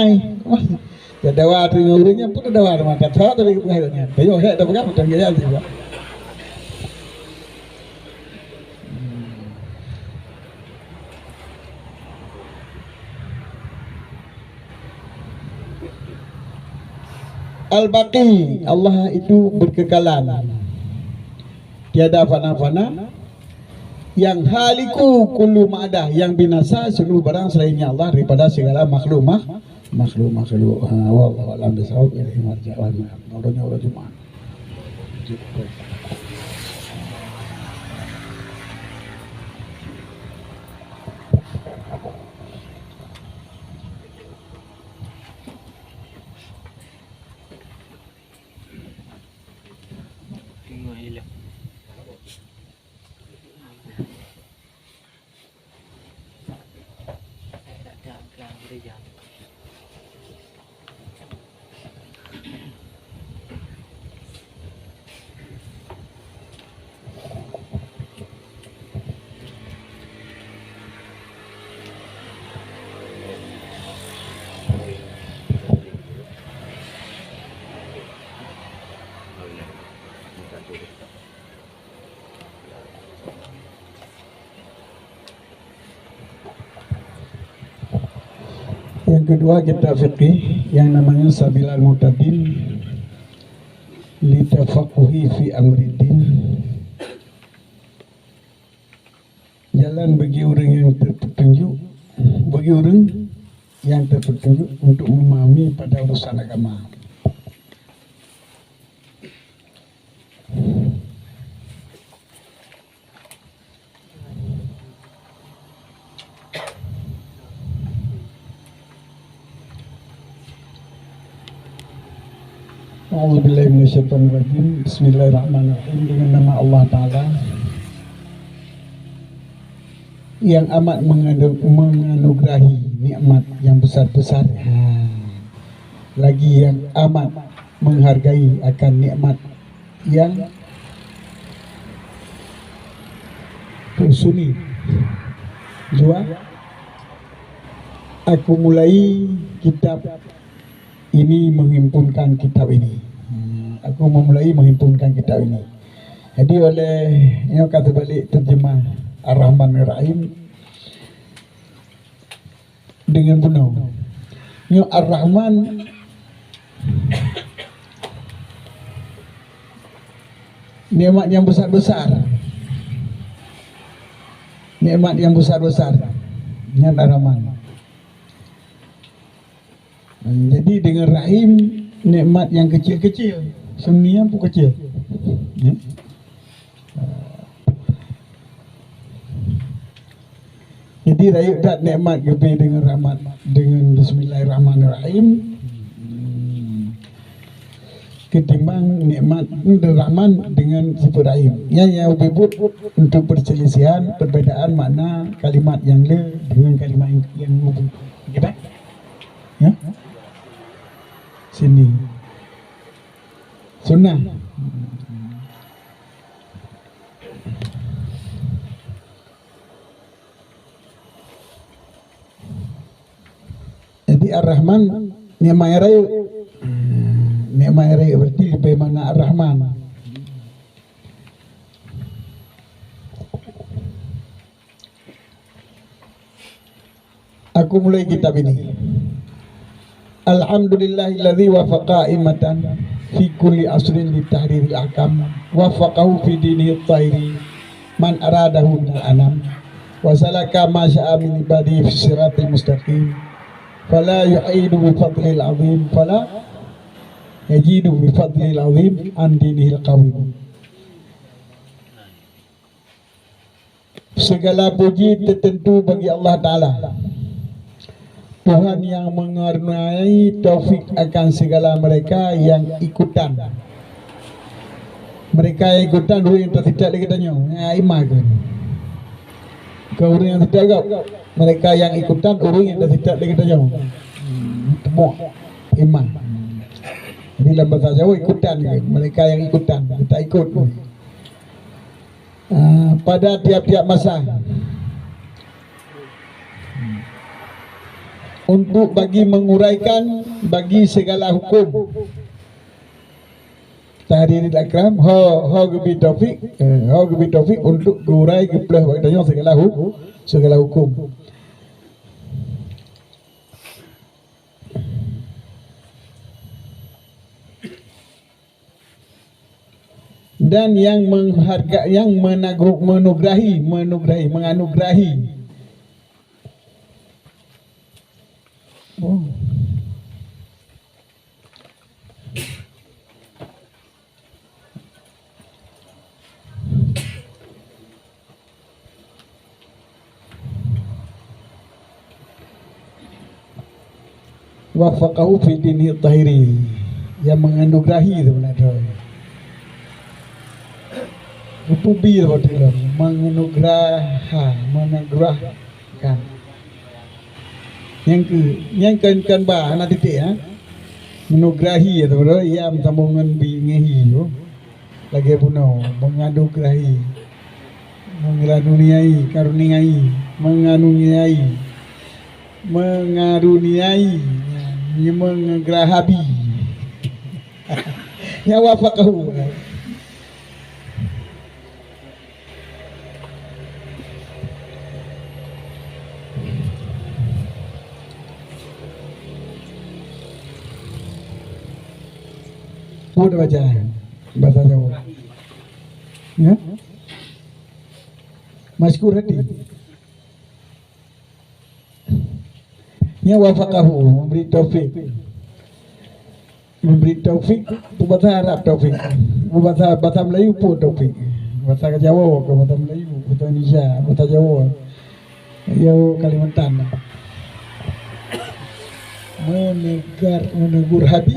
Ya, dawa tu ngon ureuëng nyan pun dawa teuma. Tak tahu tadi bukan nyan. Tayo hek dah pegang, tak kira juga. Al-Baqi, Allah itu berkekalan, tiada fana-fana. Yang haliku kullu ma'adah, yang binasa seluruh barang selainnya Allah daripada segala makhluk, makhluk, makhluk. Ha, wallahu a'lam bishawab. Ilaihi marji'un. Uroe nyoe uroe Jumaat. Yang kedua, kitab fikih yang namanya Sabilal Muhtadin li Tafaqquhi fi Amriddin. Jalan bagi ureuëng nyang teupetunjuk, bagi ureuëng nyang teupetunjuk untuk memahami pada urusan agama. A'udzubillahi minasyaitonirrajim. Bismillahirrahmanirrahim. Dengan nama Allah Ta'ala yang amat menganu-, menganugerahi nikmat yang besar-besar. Ha. Lagi yang amat menghargai akan nikmat yang tersuni. Dua, aku mulai kitab ini, menghimpunkan kitab ini. Hmm, aku memulai menghimpunkan kitab ini. Jadi, oleh nyoe ka teubalik terjemah Ar-Rahman Ar-Rahim dengan bunoe. Nyoe Ar-Rahman, nikmat yang besar-besar. Nikmat yang besar-besar. Nyan Ar-Rahman. Jadi dengan Rahim, nikmat yang kecil-kecil. Sebenarnya pun kecil. Ya. Jadi, rayeuk that nikmat geubri dengan rahmat, dengan Bismillahirrahmanirrahim. Ketimbang nikmat Rahman dengan sifat Rahim. Nyan nyang dibuet untuk perselisihan, perbedaan makna kalimat nyang le dengan kalimat nyang, nyang lubuk. Okey, tak? Ya? Sini. Sunnah. Jadi Ar-Rahman, nikmat nyang rayeuk. Nikmat nyang rayeuk berarti leubeh makna Ar-Rahman. Aku mulai kitab ini. Alhamdulillahilladzi wafaqa a'immatan fi kulli asrin li tahriril ahkam, wafaqahu fi dinihi tahiri man aradahu minal anam, wa salaka ma sya'a min ibadihi fi siratil mustaqim, fala yu'idu bi fadlil azim, fala yajidu bi fadlil azim an dinihil qawim. Segala puji tertentu bagi Allah Taala, Tuhan yang mengaruniai taufik akan segala mereka yang ikutan. Mereka yang ikutan ureuëng nyang tasitat lagée tanyoe, nyang iman kan. Bukan ureuëng nyang sitat gop. Mereka yang ikutan ureuëng nyang tasitat lagée tanyoe. Hmm, teumok iman. Jadi dalam bahasa Jawa ikutan kan. Mereka yang ikutan, kita ikut. Ah, pada tiap-tiap masa. Untuk bagi menguraikan bagi segala hukum. Tahriril akram, ho, ho geubi taufik, eh, ho geubi taufik untuk geurai geupeuleueh bak geutanyoe segala hu-, segala hukum. Dan yang mengharga-, yang menagu-, menugrahi, menugrahi, menganugrahi. Oh. Waffaqahu fi dinihi tahiri, yang menganugrahi sebenarnya. Upubi seperti itu, menganugraha, menganugerahkan. Nyang ke, nyang kan, kan ba, hana titik, ha? Menugrahi, ya, sebenarnya, ya, sambung ngon bi, ngon hi, tu. Lagèe bunoe, menganugrahi, mengaruniai, karuniai, mengaruniai, mengaruniai, mengagrahabi. Nyan waffaqahu. Peue baca bahasa Jawa? Ya? Masykur hati. Nyan waffaqahu, memberi taufik. Memberi taufik, peue bahasa Arab taufik. Peue bahasa, bahasa Melayu peue taufik. Bahasa Jawa ke bahasa Melayu, bahasa Indonesia, bahasa Jawa. Yo, Kalimantan. Menegar, menegur habi.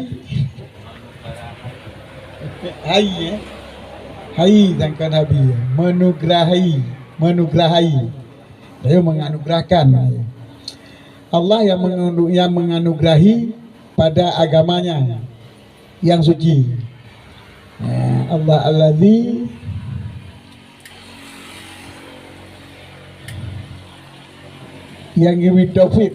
Hai, eh. Hai, sangkan habi. Menugrahi, menugrahi. Dia menganugerahkan. Allah yang menganu-, yang menganugerahi pada agamanya yang suci. Eh, Allah Allazi yang geubri taufik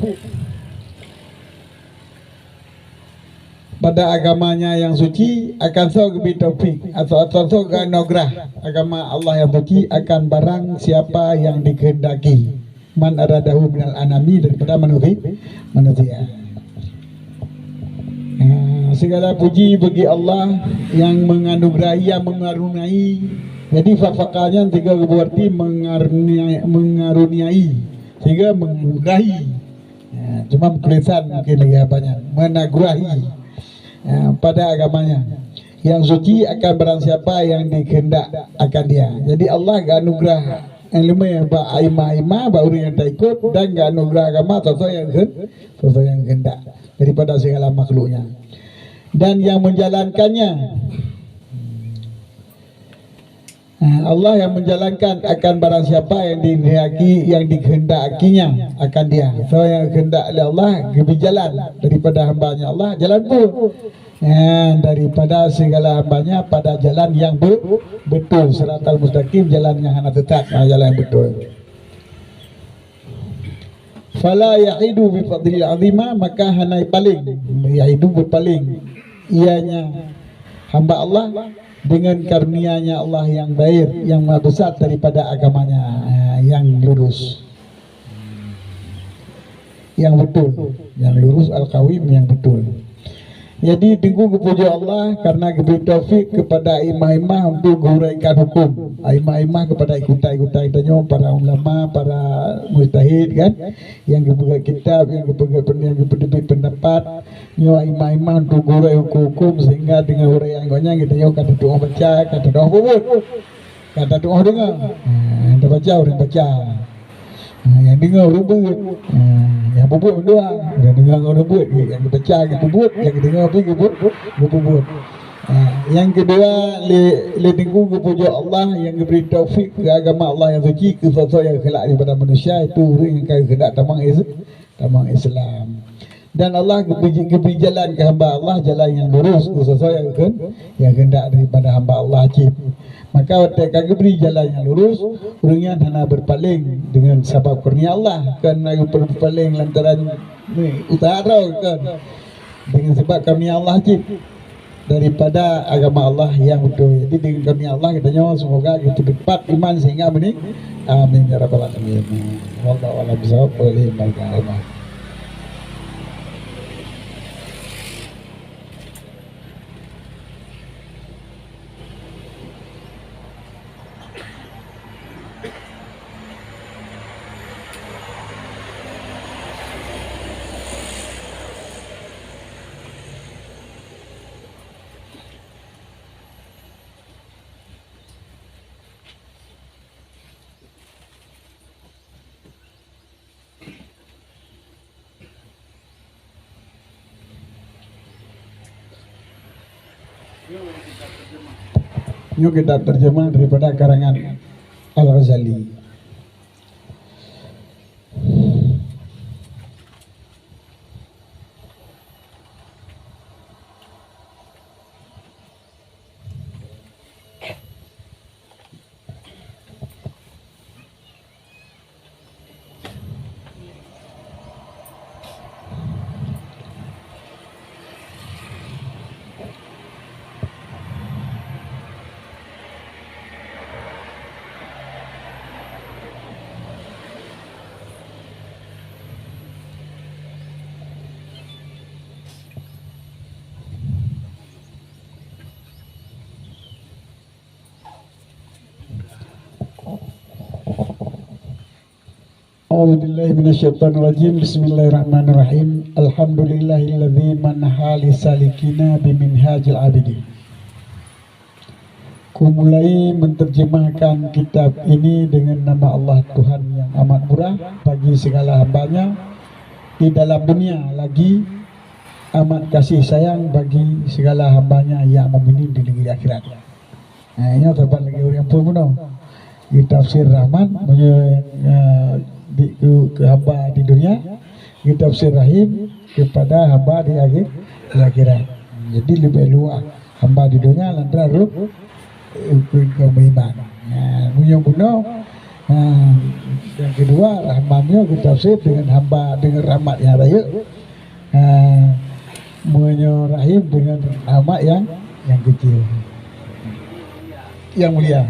pada agamanya yang suci, akan soe geubri taufik, atau, atau soe geuanugerah agama Allah yang suci akan barang siapa yang dikehendaki. Man aradahu minal anami, daripada manusia, manusia. Ha, segala puji bagi Allah yang menganugerahi, yang mengaruniai. Jadi, fafaqa nyan tiga berarti mengaruniai, mengaruniai. Tiga menganugerahi. Ha, cuma tulisan mungkin lagi apa nyan. Menagurahi. Ha, pada agamanya. Yang suci akan barang siapa yang dikehendak akan dia. Jadi, Allah geuanugerah ileumèe bak aimah-aimah, bak ureueng nyang taikot, dan geuanugerah agama soe-soe nyang keuhen-, soe-soe nyang keuhendak daripada segala makhluknya. Dan yang menjalankannya, ha, Allah yang menjalankan akan barang siapa yang dikehendaki, yang dikehendakinya akan dia. Soe nyang keuhendak lé Allah geubri jalan daripada hamba-Nya Allah, jalan peue? Ya, daripada segala hambanya pada jalan yang be-, betul, siratal mustaqim, jalan yang hana sesat, ha, jalan yang betul. Fala yahidu bi fadlil azima, maka hana paleng, yahidu berpaling, ianya hamba Allah dengan karunia-Nya Allah yang baik, yang maha besar daripada agamanya, ha, yang lurus. Yang betul, yang lurus, al-qawim, yang betul. Jadi, teungku geupujoe Allah karena geubri taufik kepada aimah-aimah untuk geuraikan hukum. Aimah-aimah kepada ikota-ikota geutanyoe, para ulama, para mujtahid, kan, yang geupeugah kitab, yang geupeugah pen-, yang geupeuteubiet pendapat. Nyoe aimah-aimah untuk geurai hukum-hukum, sehingga dengan uraian gobnyan geutanyoe ka tatu'oh baca, ka tatu'oh peubuet. Ka tatu'oh deungoe. Ha, nyang tabaca ureueng baca. Ha, nyang deungoe ureueng beuet. Ha, nyang peubuet mandua. Nyang deungoe ngon ureueng beuet, nyang geubaca geupeubuet, nyang geudeungoe pih geupeu-, geupeubuet. Ha, nyang keudua, lé, lé teungku geupujoe Allah nyang geubri taufik keu agama Allah nyang suci keu soe-soe nyang geukheulak daripada manusia, itu ureueng nyang ka geukheundak tamong Is-, tamong Islam. Dan Allah geubri, geubri jalan keu hamba Allah, jalan nyang lurus, keu soe-soe nyang keu-, nyang keuheundak daripada hamba Allah cit. Maka watèe ka geubri jalan nyang lurus, ureueng nyan hana beupaleng deungon sabab karunia Allah, kon na beupaleng lantaran ni, usaha droe, kon. Deungon sabab karunia Allah cit. Daripada agama Allah nyang beutôi. Jadi, deungon karunia Allah geutanyoe seumoga geuteupat iman sehingga meuning-, amin ya rabbal alamin. Wallahu a'lam bishawab. Walillahil hikmah. Nyoe kitab terjemah daripada karangan Al-Ghazali. A'udzubillahi minasyaitonirrajim. Bismillahirrahmanirrahim. Alhamdulillahilladzi manha lisalikina biminhajil abidin. Kumulai menterjemahkan kitab ini dengan nama Allah, Tuhan yang amat murah bagi segala hambanya di dalam dunia, lagi amat kasih sayang bagi segala hambanya yang mukminin di negeri akhirat. Nah, nyoe saban lagèe ureueng phôn bunoe. Geutafsir Rahman meunyoe, eh, di, keu, keu hamba di dunia, geutafsir Rahim kepada hamba di akhi-, di akhirat. Jadi leubeh luwah hamba di dunia lantaran roh, eh, keu, keu meuiman. Nah, meunyoe bunoe, nah, yang kedua, Rahman nyoe geutafsir dengan hamba, dengan rahmat nyang rayeuk. Ha, meunyoe Rahim dengan rahmat nyang, nyang kecil. Nyang mulia.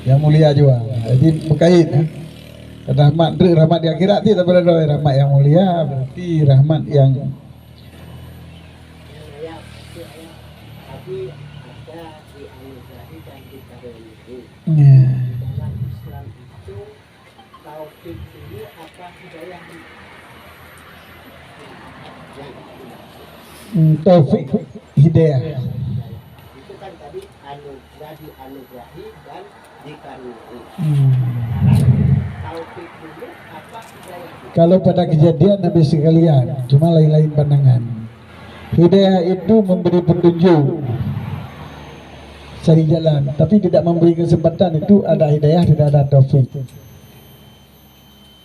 Nyang mulia jua. Jadi, meukait, eh. Rahmat, rahmat di akhirat ti, tapi ada rahmat nyang mulia, berarti rahmat nyang, ya. Taufik dulu apa hidayah dulu? Yang itu maksud. Hmm, taufik hidayah. Itu kan tadi anugerah, dianugerahi dan dikaruniai. Hmm. Sekarang taufik dulu apa hidayah dulu? Kalau pada kejadian habis sekalian, cuma lain-lain pandangan. Hidayah itu memberi petunjuk, cari jalan, tapi tidak memberi kesempatan, itu ada hidayah, tidak ada taufik.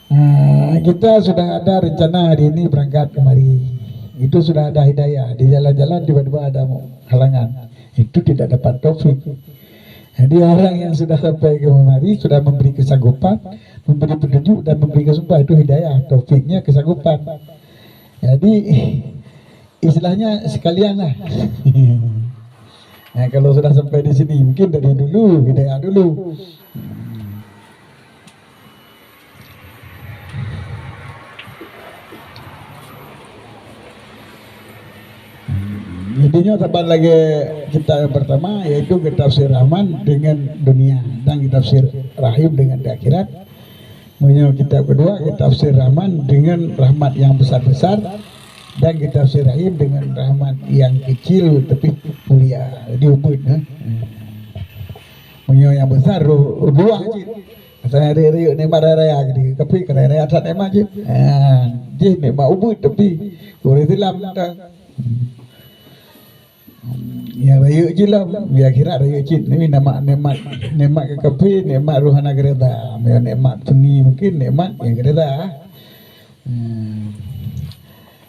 Nah, kita sudah ada rencana hari ini berangkat kemari. Itu sudah ada hidayah. Di jalan-jalan tiba-tiba ada halangan. Itu tidak dapat taufik. Jadi orang yang sudah sampai kemari, sudah memberi kesanggupan, memberi petunjuk dan memberi kesempatan, itu hidayah. Taufiknya kesanggupan. Jadi istilahnya sekalian lah. Nah, kalau sudah sampai di sini, mungkin dari dulu, hidayah dulu. Jadi nyoe saban lagèe kitab yang pertama, yaitu kitab Tafsir Rahman dengan dunia, dan kitab Tafsir Rahim dengan di akhirat. Meunyoe kitab kedua, kitab Tafsir Rahman dengan rahmat yang besar-besar, dan kitab Tafsir Rahim dengan rahmat yang kecil tapi mulia. Jadi ubeut, eh. Meunyoe nyang besar, ru-, rubuah cit. Asai rayeuk-rayeuk nikmat raya-raya, jadi kafé ka raya-raya that nikmat cit. Ha, jih nikmat ubeut tapi ureueng Islam dah. Nyang rayeuk cit lom, di akhirat rayeuk cit. Nyoe nikmat, nikmat, nikmat keu kafé, nikmat roh hana geureda. Meunyoe nikmat seni mungkin nikmat nyang geureda. Hmm.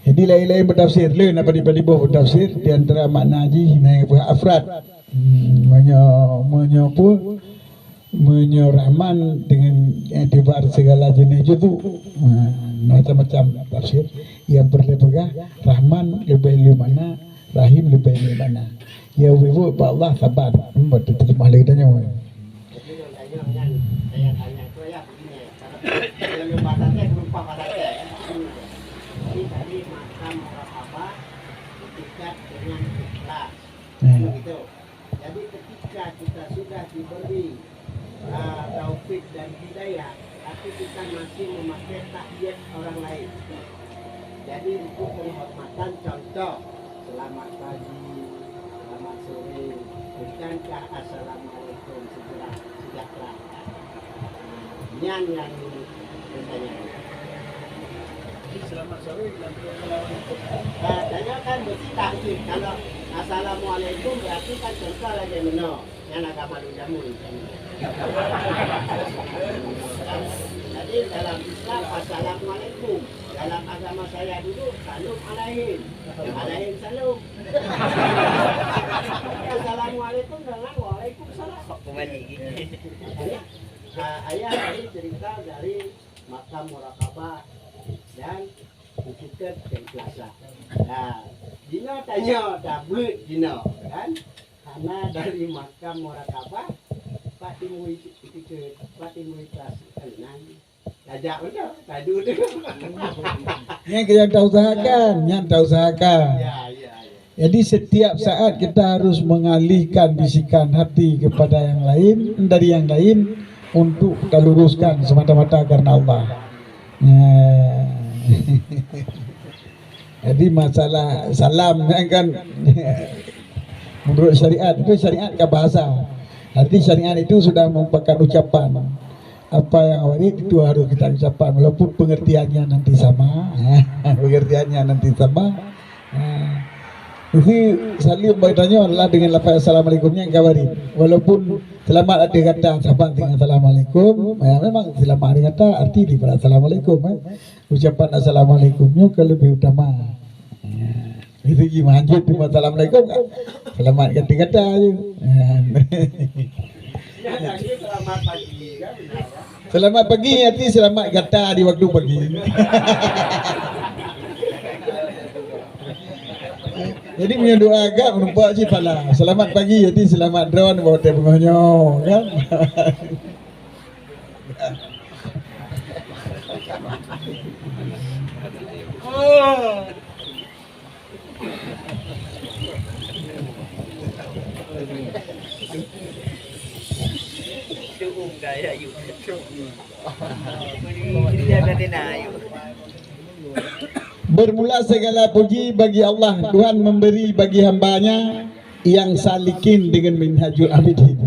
Jadi laén-laén peutafsir, le na padub-padub boh peutafsir, di antara makna jih na nyang peue afrad. Hmm, meunyoe, meunyoe peue, meunyoe Rahman dengan iktibar segala jenis juzu. Ha, macam-macam tafsir. Nyang peureulèe peugah, Rahman leubeh le makna, Rahim leubeh le makna. Ya, ibu, bak Allah saban. Hmm, beutôi teujeumah lé geutanyoe. Jadi, nyang tanyoe nyan, saya tanya tu ya begini, kalau, kalau bahasa saya, berupa bahasa saya, ya. Jadi, tadi makam muraqabah itikat dengan ikhlas. Hmm. Begitu. Jadi, ketika kita sudah diberi, ah, taufik dan hidayah, tapi kita masih memakai takyid orang lain. Jadi, untuk penghormatan, contoh, selamat pagi, selamat sore, bukankah assalamualaikum, sejahtera, sejahtera? Nyan nyang bertanya. Selamat sore, dan assalamualaikum. Ah, tanyoe kan mesti takyid. Kalau Assalamualaikum berarti kan contoh lagèe meunoe. Nyan agama lôn jameun. Jadi dalam Islam, assalamualaikum. Dalam agama saya dulu, salam alaikum. Alaikum salam. Assalamualaikum dengan waalaikumsalam. Kok kembali? Makanya, ah, ayah tadi cerita dari makam murakabah dan bukit keikhlasan. Nah, dina tanyoe tabeuet dina, kan? Hana dari makam murakabah, pat timbul itik-, itik-, pat timbul ikhlas. Kan, nah. Tajak beutôi, tadu tu. Nyan nyang tausahakan, nyan tausahakan. Ya, ya, ya. Jadi, setiap saat kita harus mengalihkan bisikan hati kepada yang lain, dari yang lain, untuk kita luruskan semata-mata karena Allah. Ya. Jadi, masalah salam kan, menurut syariat, itu syariat kan bahasa. Arti syariat itu sudah merupakan ucapan. Apa yang warid itu harus kita ucapkan, walaupun pengertiannya nanti sama. Pengertiannya nanti sama. Ha. Jadi, salam bagi tanyoe adalah dengan lafaz assalamualaikum nyang ka warid. Walaupun selamat ateueh gata, saban dengan assalamualaikum. Ya, memang selamat ateueh gata, arti daripada assalamualaikum, eh. Ucapan assalamualaikum nyoe ka leubeh utama. Ya. Itu ji meuhanjeuet teuma assalamualaikum kan. Selamat gata-gata je. Ya. Selamat pagi, arti selamat gata di waktu pagi. Jadi, meunyoe doa agak meureumpok cit pala. Selamat pagi, arti selamat droe bak watèe beungoh nyoe, kan? Bermula segala puji bagi Allah, Tuhan memberi bagi hamba-Nya yang salikin dengan Minhajul Abidin.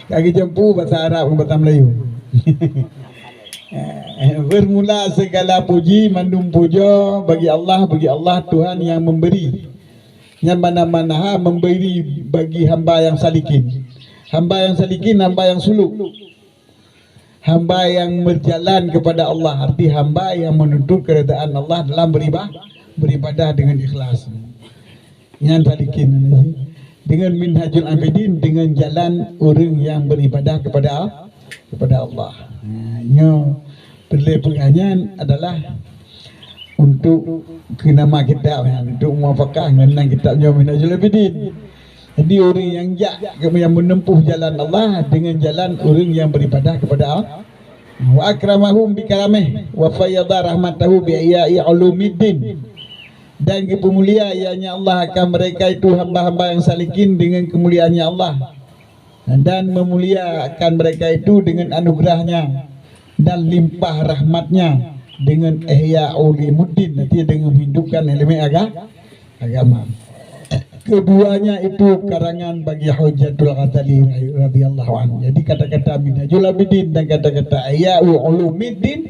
Ka geujampu bahasa Arab ngon bahasa Melayu. Eh, bermula segala puji, mandum pujoe bagi Allah, bagi Allah Tuhan yang memberi. Nyan makna-makna ha memberi bagi hamba yang salikin. Hamba yang salikin, hamba yang suluk. Hamba yang berjalan kepada Allah, arti hamba yang menuntut keridaan Allah dalam beriba-, beribadah dengan ikhlas. Nyan salikin. Dengan Minhajul Abidin, dengan jalan ureueng nyang beribadah kepada, kepada Allah. Ha, nyoe peureulèe peugah nyan adalah untuk keu nama kitab nyan, untuk muwafaqah ngon nan kitab nyoe Minhajul Abidin. Jadi, ureueng nyang jak, nyang menempuh jalan Allah dengan jalan ureueng nyang beribadah kepada Allah. Wa akramahum bi karamih, wa fayyadha rahmatahu bi ihya'i ulumiddin. Dan geupeumulia ianya Allah akan mereka itu hamba-hamba yang salikin dengan kemuliaannya Allah. Dan meumulia akan mereka itu dengan anugerahnya dan limpah rahmatnya dengan ihya ulumiddin, artinya dengan menghidupkan elemen aga-, agama. Keduanya itu karangan bagi Hujjatul Ghazali radhiyallahu anhu. Jadi kata-kata Minhajul Abidin dan kata-kata Ihya Ulumiddin,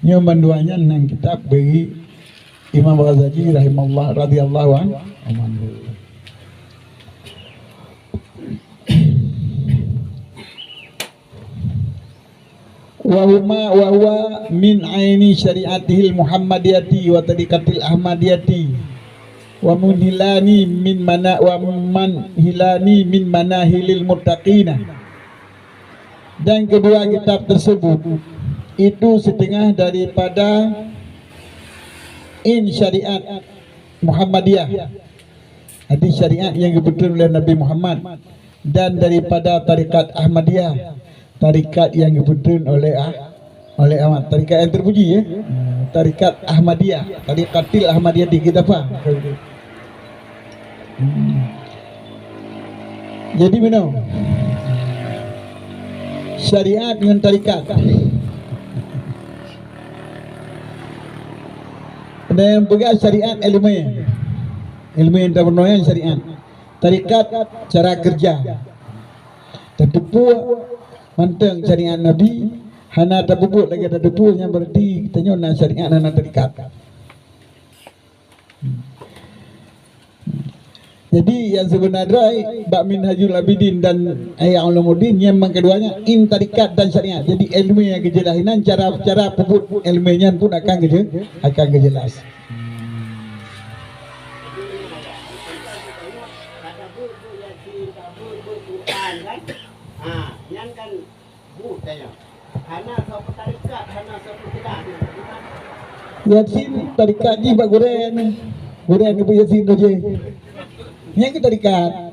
nyoe mandua nyan nan kitab bagi Imam Ghazali rahimahullah radhiyallahu anhu. Wa huma, wa huwa min aini syari'atihil Muhammadiyati wa tariqatil Ahmadiyati wa munhilani min mana, wa manhilani min manahilil muttaqina. Dan kedua kitab tersebut itu setengah daripada in syariat Muhammadiyah, hadis syariat yang geupeutreun oleh Nabi Muhammad, dan daripada tarekat Ahmadiyah, tarekat yang geupeutreun oleh Ah-, oleh Ahmad, tarekat yang terpuji, ya. Tarekat Ahmadiyah, tarekatil Ahmadiyah di kita faham. Hmm. Jadi, meunoe. Syariat ngon tarekat. Ada yang peugah syariat ilmu. Ilmu yang tapeureunoe syariat. Tarekat cara kerja. Tateupeue mantong syariat Nabi, hana tapeubuet lagèe tateupeue, nyan berarti tanyoe na syariat, hana tarekat. Jadi, nyang seubeuna droe bak Minhajul Abidin dan Ihya Ulumuddin, nyang meukeudua nyan ilmu tarikat dan syariat. Jadi, ilmu nyang geujeulaih inan cara, cara peubuet ilmu nyan pun akan geujeulaih, akan geujeulaih. Yasin tarikat jih bak gurèe nyan. Gurèe nyan pih Yasin tu jih. Nyan keuh tarikat.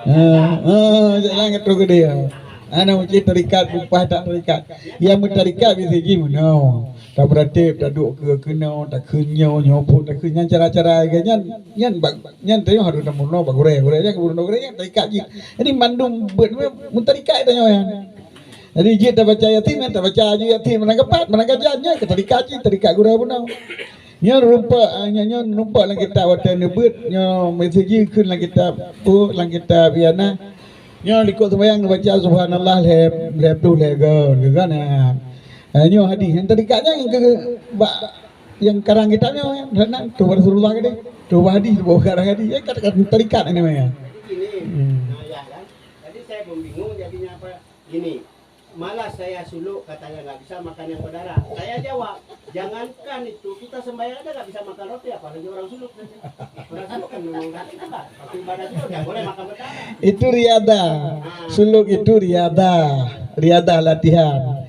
Ha, ha, jalan keu tu geude. Ana mungkin tarikat, bukon that tarikat. Nyang meutarikat biasa jih meunoe. Tameuratéb, taduek keu keunoe, takheun nyoe, nyoe phon takheun nyan, cara-cara geuh nyan, nyan bak, nyan tanyoe harôh tameurunoe bak gurèe, gurèe nyan geurunoe gurèe nyan tarikat jih. Jadi mandum beuet meutarikat tanyoe nyan. Jadi jeuet tabaca Yasin, tabaca jih Yasin, meunan keupat, meunan keujan, nyan keuh tarikat jih, tarikat gurèe bunoe. Nyoe rumpok, ah, nyoe, nyoe rumpok lam kitab watèe neubeuet, nyoe meuseujid jih kheun lam kitab, oh, lam kitab Ianah. Nyoe likot seumayang neubaca subhanallah lhèe, lhèe ploh lhèe goe, lhèe goe na. Eh, nyoe hadih nyang tadi kat nyan keu bak nyang karang kitab nyoe, nyan, nyan, tu Rasulullah geude. Tu hadih, tu karang hadih. Ya, kat, kat tarikat ni mah, ya. Hmm. Jadi saya pun bingung jadinya apa. Gini, malah saya Suluk katanya nggak bisa makan yang berdarah. Saya jawab, jangankan itu, kita sembahyang aja nggak bisa makan roti, apalagi orang Suluk. Orang Suluk kan memang nggak itu lah. Waktu ibadah Suluk nggak boleh makan berdarah. Itu riadah. Suluk itu riadah. Riadah latihan.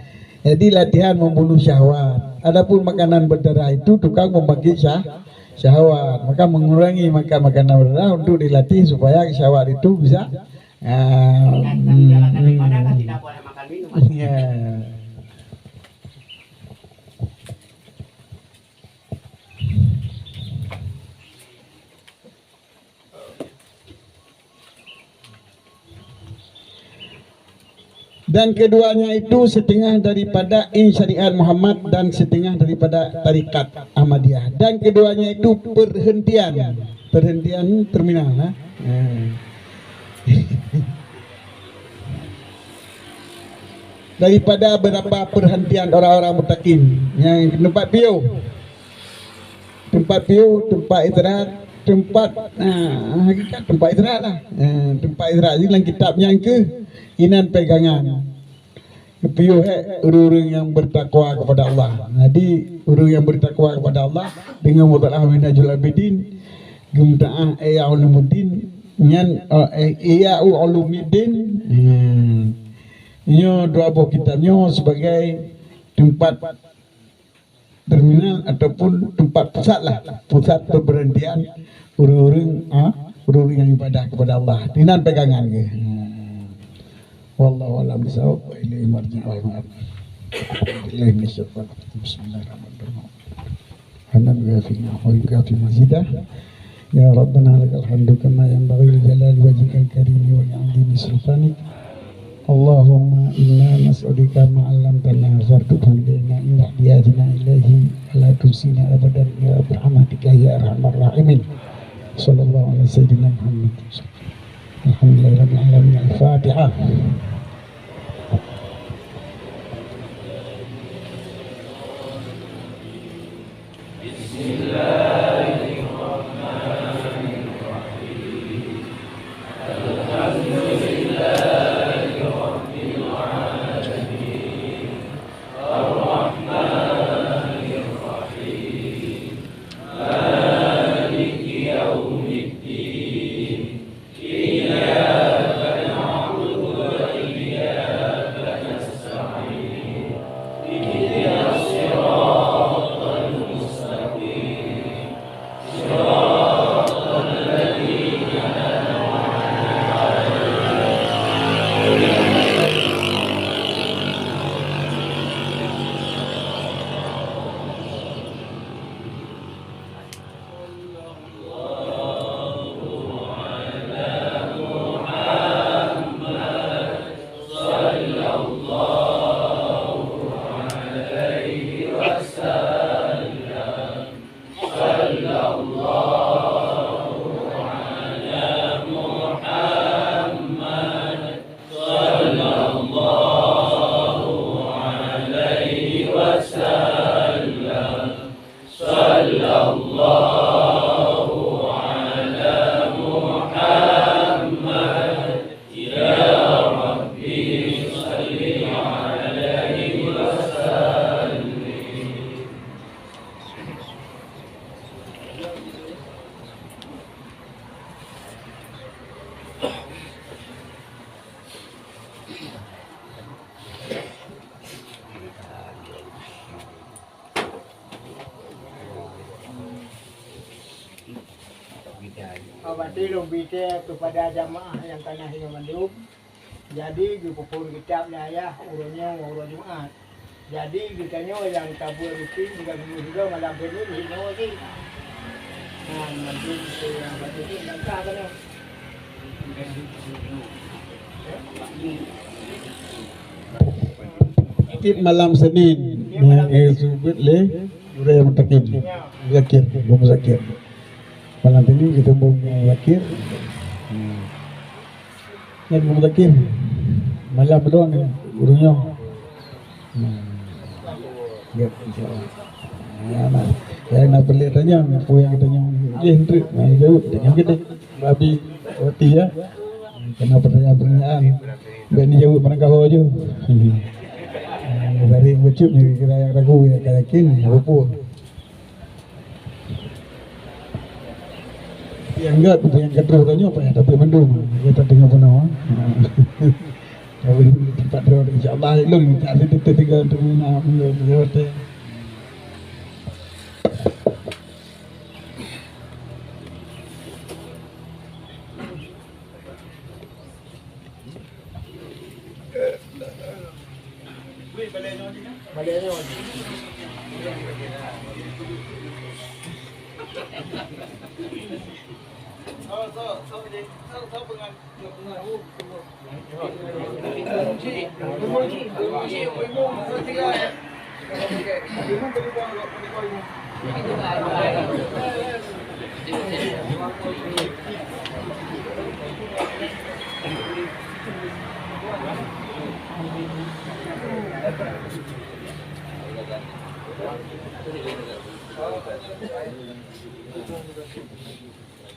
Jadi latihan membunuh syahwat. Adapun makanan berdarah itu tukang membangkit syah-, syahwat. Maka mengurangi makan makanan berdarah untuk dilatih supaya syahwat itu bisa Ah, hmm, hmm. Ya. Dan keduanya itu setengah daripada in syariat Muhammad dan setengah daripada tarikat Ahmadiyah. Dan keduanya itu perhentian, perhentian terminal, ha? Eh. Daripada beberapa perhentian orang-orang mutakin nyang teumpat piôh. Teumpat piôh, teumpat istirahat, teumpat, ah, hakikat teumpat istirahat lah. Eh, teumpat istirahat jih lam kitab nyan keuh inan pegangan. Piôh hèk ureueng-ureueng nyang bertakwa kepada Allah. Jadi, ureueng nyang bertakwa kepada Allah dengan mutalaah Minhajul Abidin, geumutalaah Ihya Ulumuddin, nyan, eh, Ihya Ulumuddin. Hmm. Nyoe dua boh kitab nyoe sebagai teumpat terminal ataupun teumpat pusat lah, pusat pemberhentian ureueng-ureueng, ha, ureueng-ureueng nyang ibadah kepada Allah. Inan pegangan geuh. Hmm. Wallahu a'lam bishawab. Wa ilaihi marji'uhum. Bismillahirrahmanirrahim. Hamdan yuwafi ni'amahu wa yukafi mazidah. Ya Rabbana lakal hamdu kama yanbaghi li jalali wajhikal karimi wa li 'azimi sultanik. Allahumma inna nas'aluka ma 'allamtana farzuqhu ilaina inda hajati ilaihi wa la tunsina abadan ya rahmatika ya arhamar rahimin. Sallallahu ala sayyidina Muhammad. Alhamdulillahirabbil alamin. Al-Fatihah. Awai lôn bri tée keupada jamaah nyang ka na hireuen mandum. Jadi, geupeuphon kitab lé ayah uroe nyoe uroe Jumat. Jadi, geutanyoe nyang ka buet rutin juga geutanyoe juga malam Senin di sinoe cit. Nah, nanti kita yang baca tu langkah kan. Tiep malam Senin, nyang geuseumeubeuet lé Gurée Mutakin, Muzakir, Gurée Muzakir. Malam Senin geuseumeubeuet Gurée Muzakir. Hmm. Nyan Gurée Muzakir. Malam droe nyan, gurée nyoe. Hmm. Ya, insya Allah. Ya, nah. Nyang na peureulée tanyong, peue nyang tanyong? Jih, Ntreuk. Nah, jaweueb, tanyong geude. Babi, roti, ya. Kena pertanyaan-pertanyaan. Bèk jijaweueb barangkaho ju. Dari bacut ni, kira nyang ragu, nyang ka yakin, apa pun. Nyang gèt, nyang keudroe tanyoe payah, tapi mandum kita tengok pun awak. Tapi tempat droe, insya Allah, ilong tak ada kita tinggal untuk menang, menang, menang.